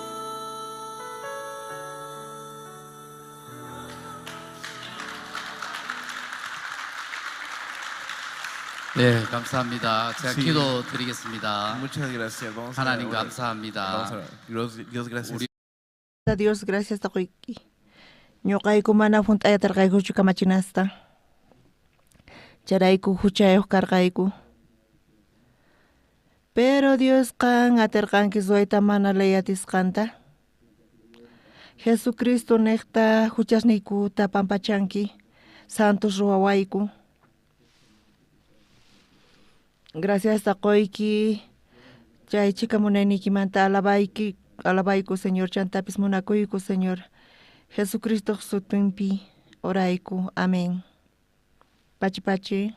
네, 감사합니다. 제가 Sí. 기도 드리겠습니다. Muchas gracias. Vamos a 하나님 orar. 감사합니다. Vamos a orar. Dios, Dios, gracias. 우리 Dios, gracias taquyki. Ñuqayku mana hunt'ayatarqaykuchu kamachinasta. Chayrayku huchayuq karqayku. Pero Dios qan atirqanki ruwayta mana ley atisqanta. Jesucristo niqta huchasniykuta pampachanki, santos ruwawayku. Gracias taquyki, chay chhika munayniykimanta alabayki, alabayku Señor, chantapis munakuyku Señor. Jesucristo sutinpi orayku. Amén. Pachi pachi.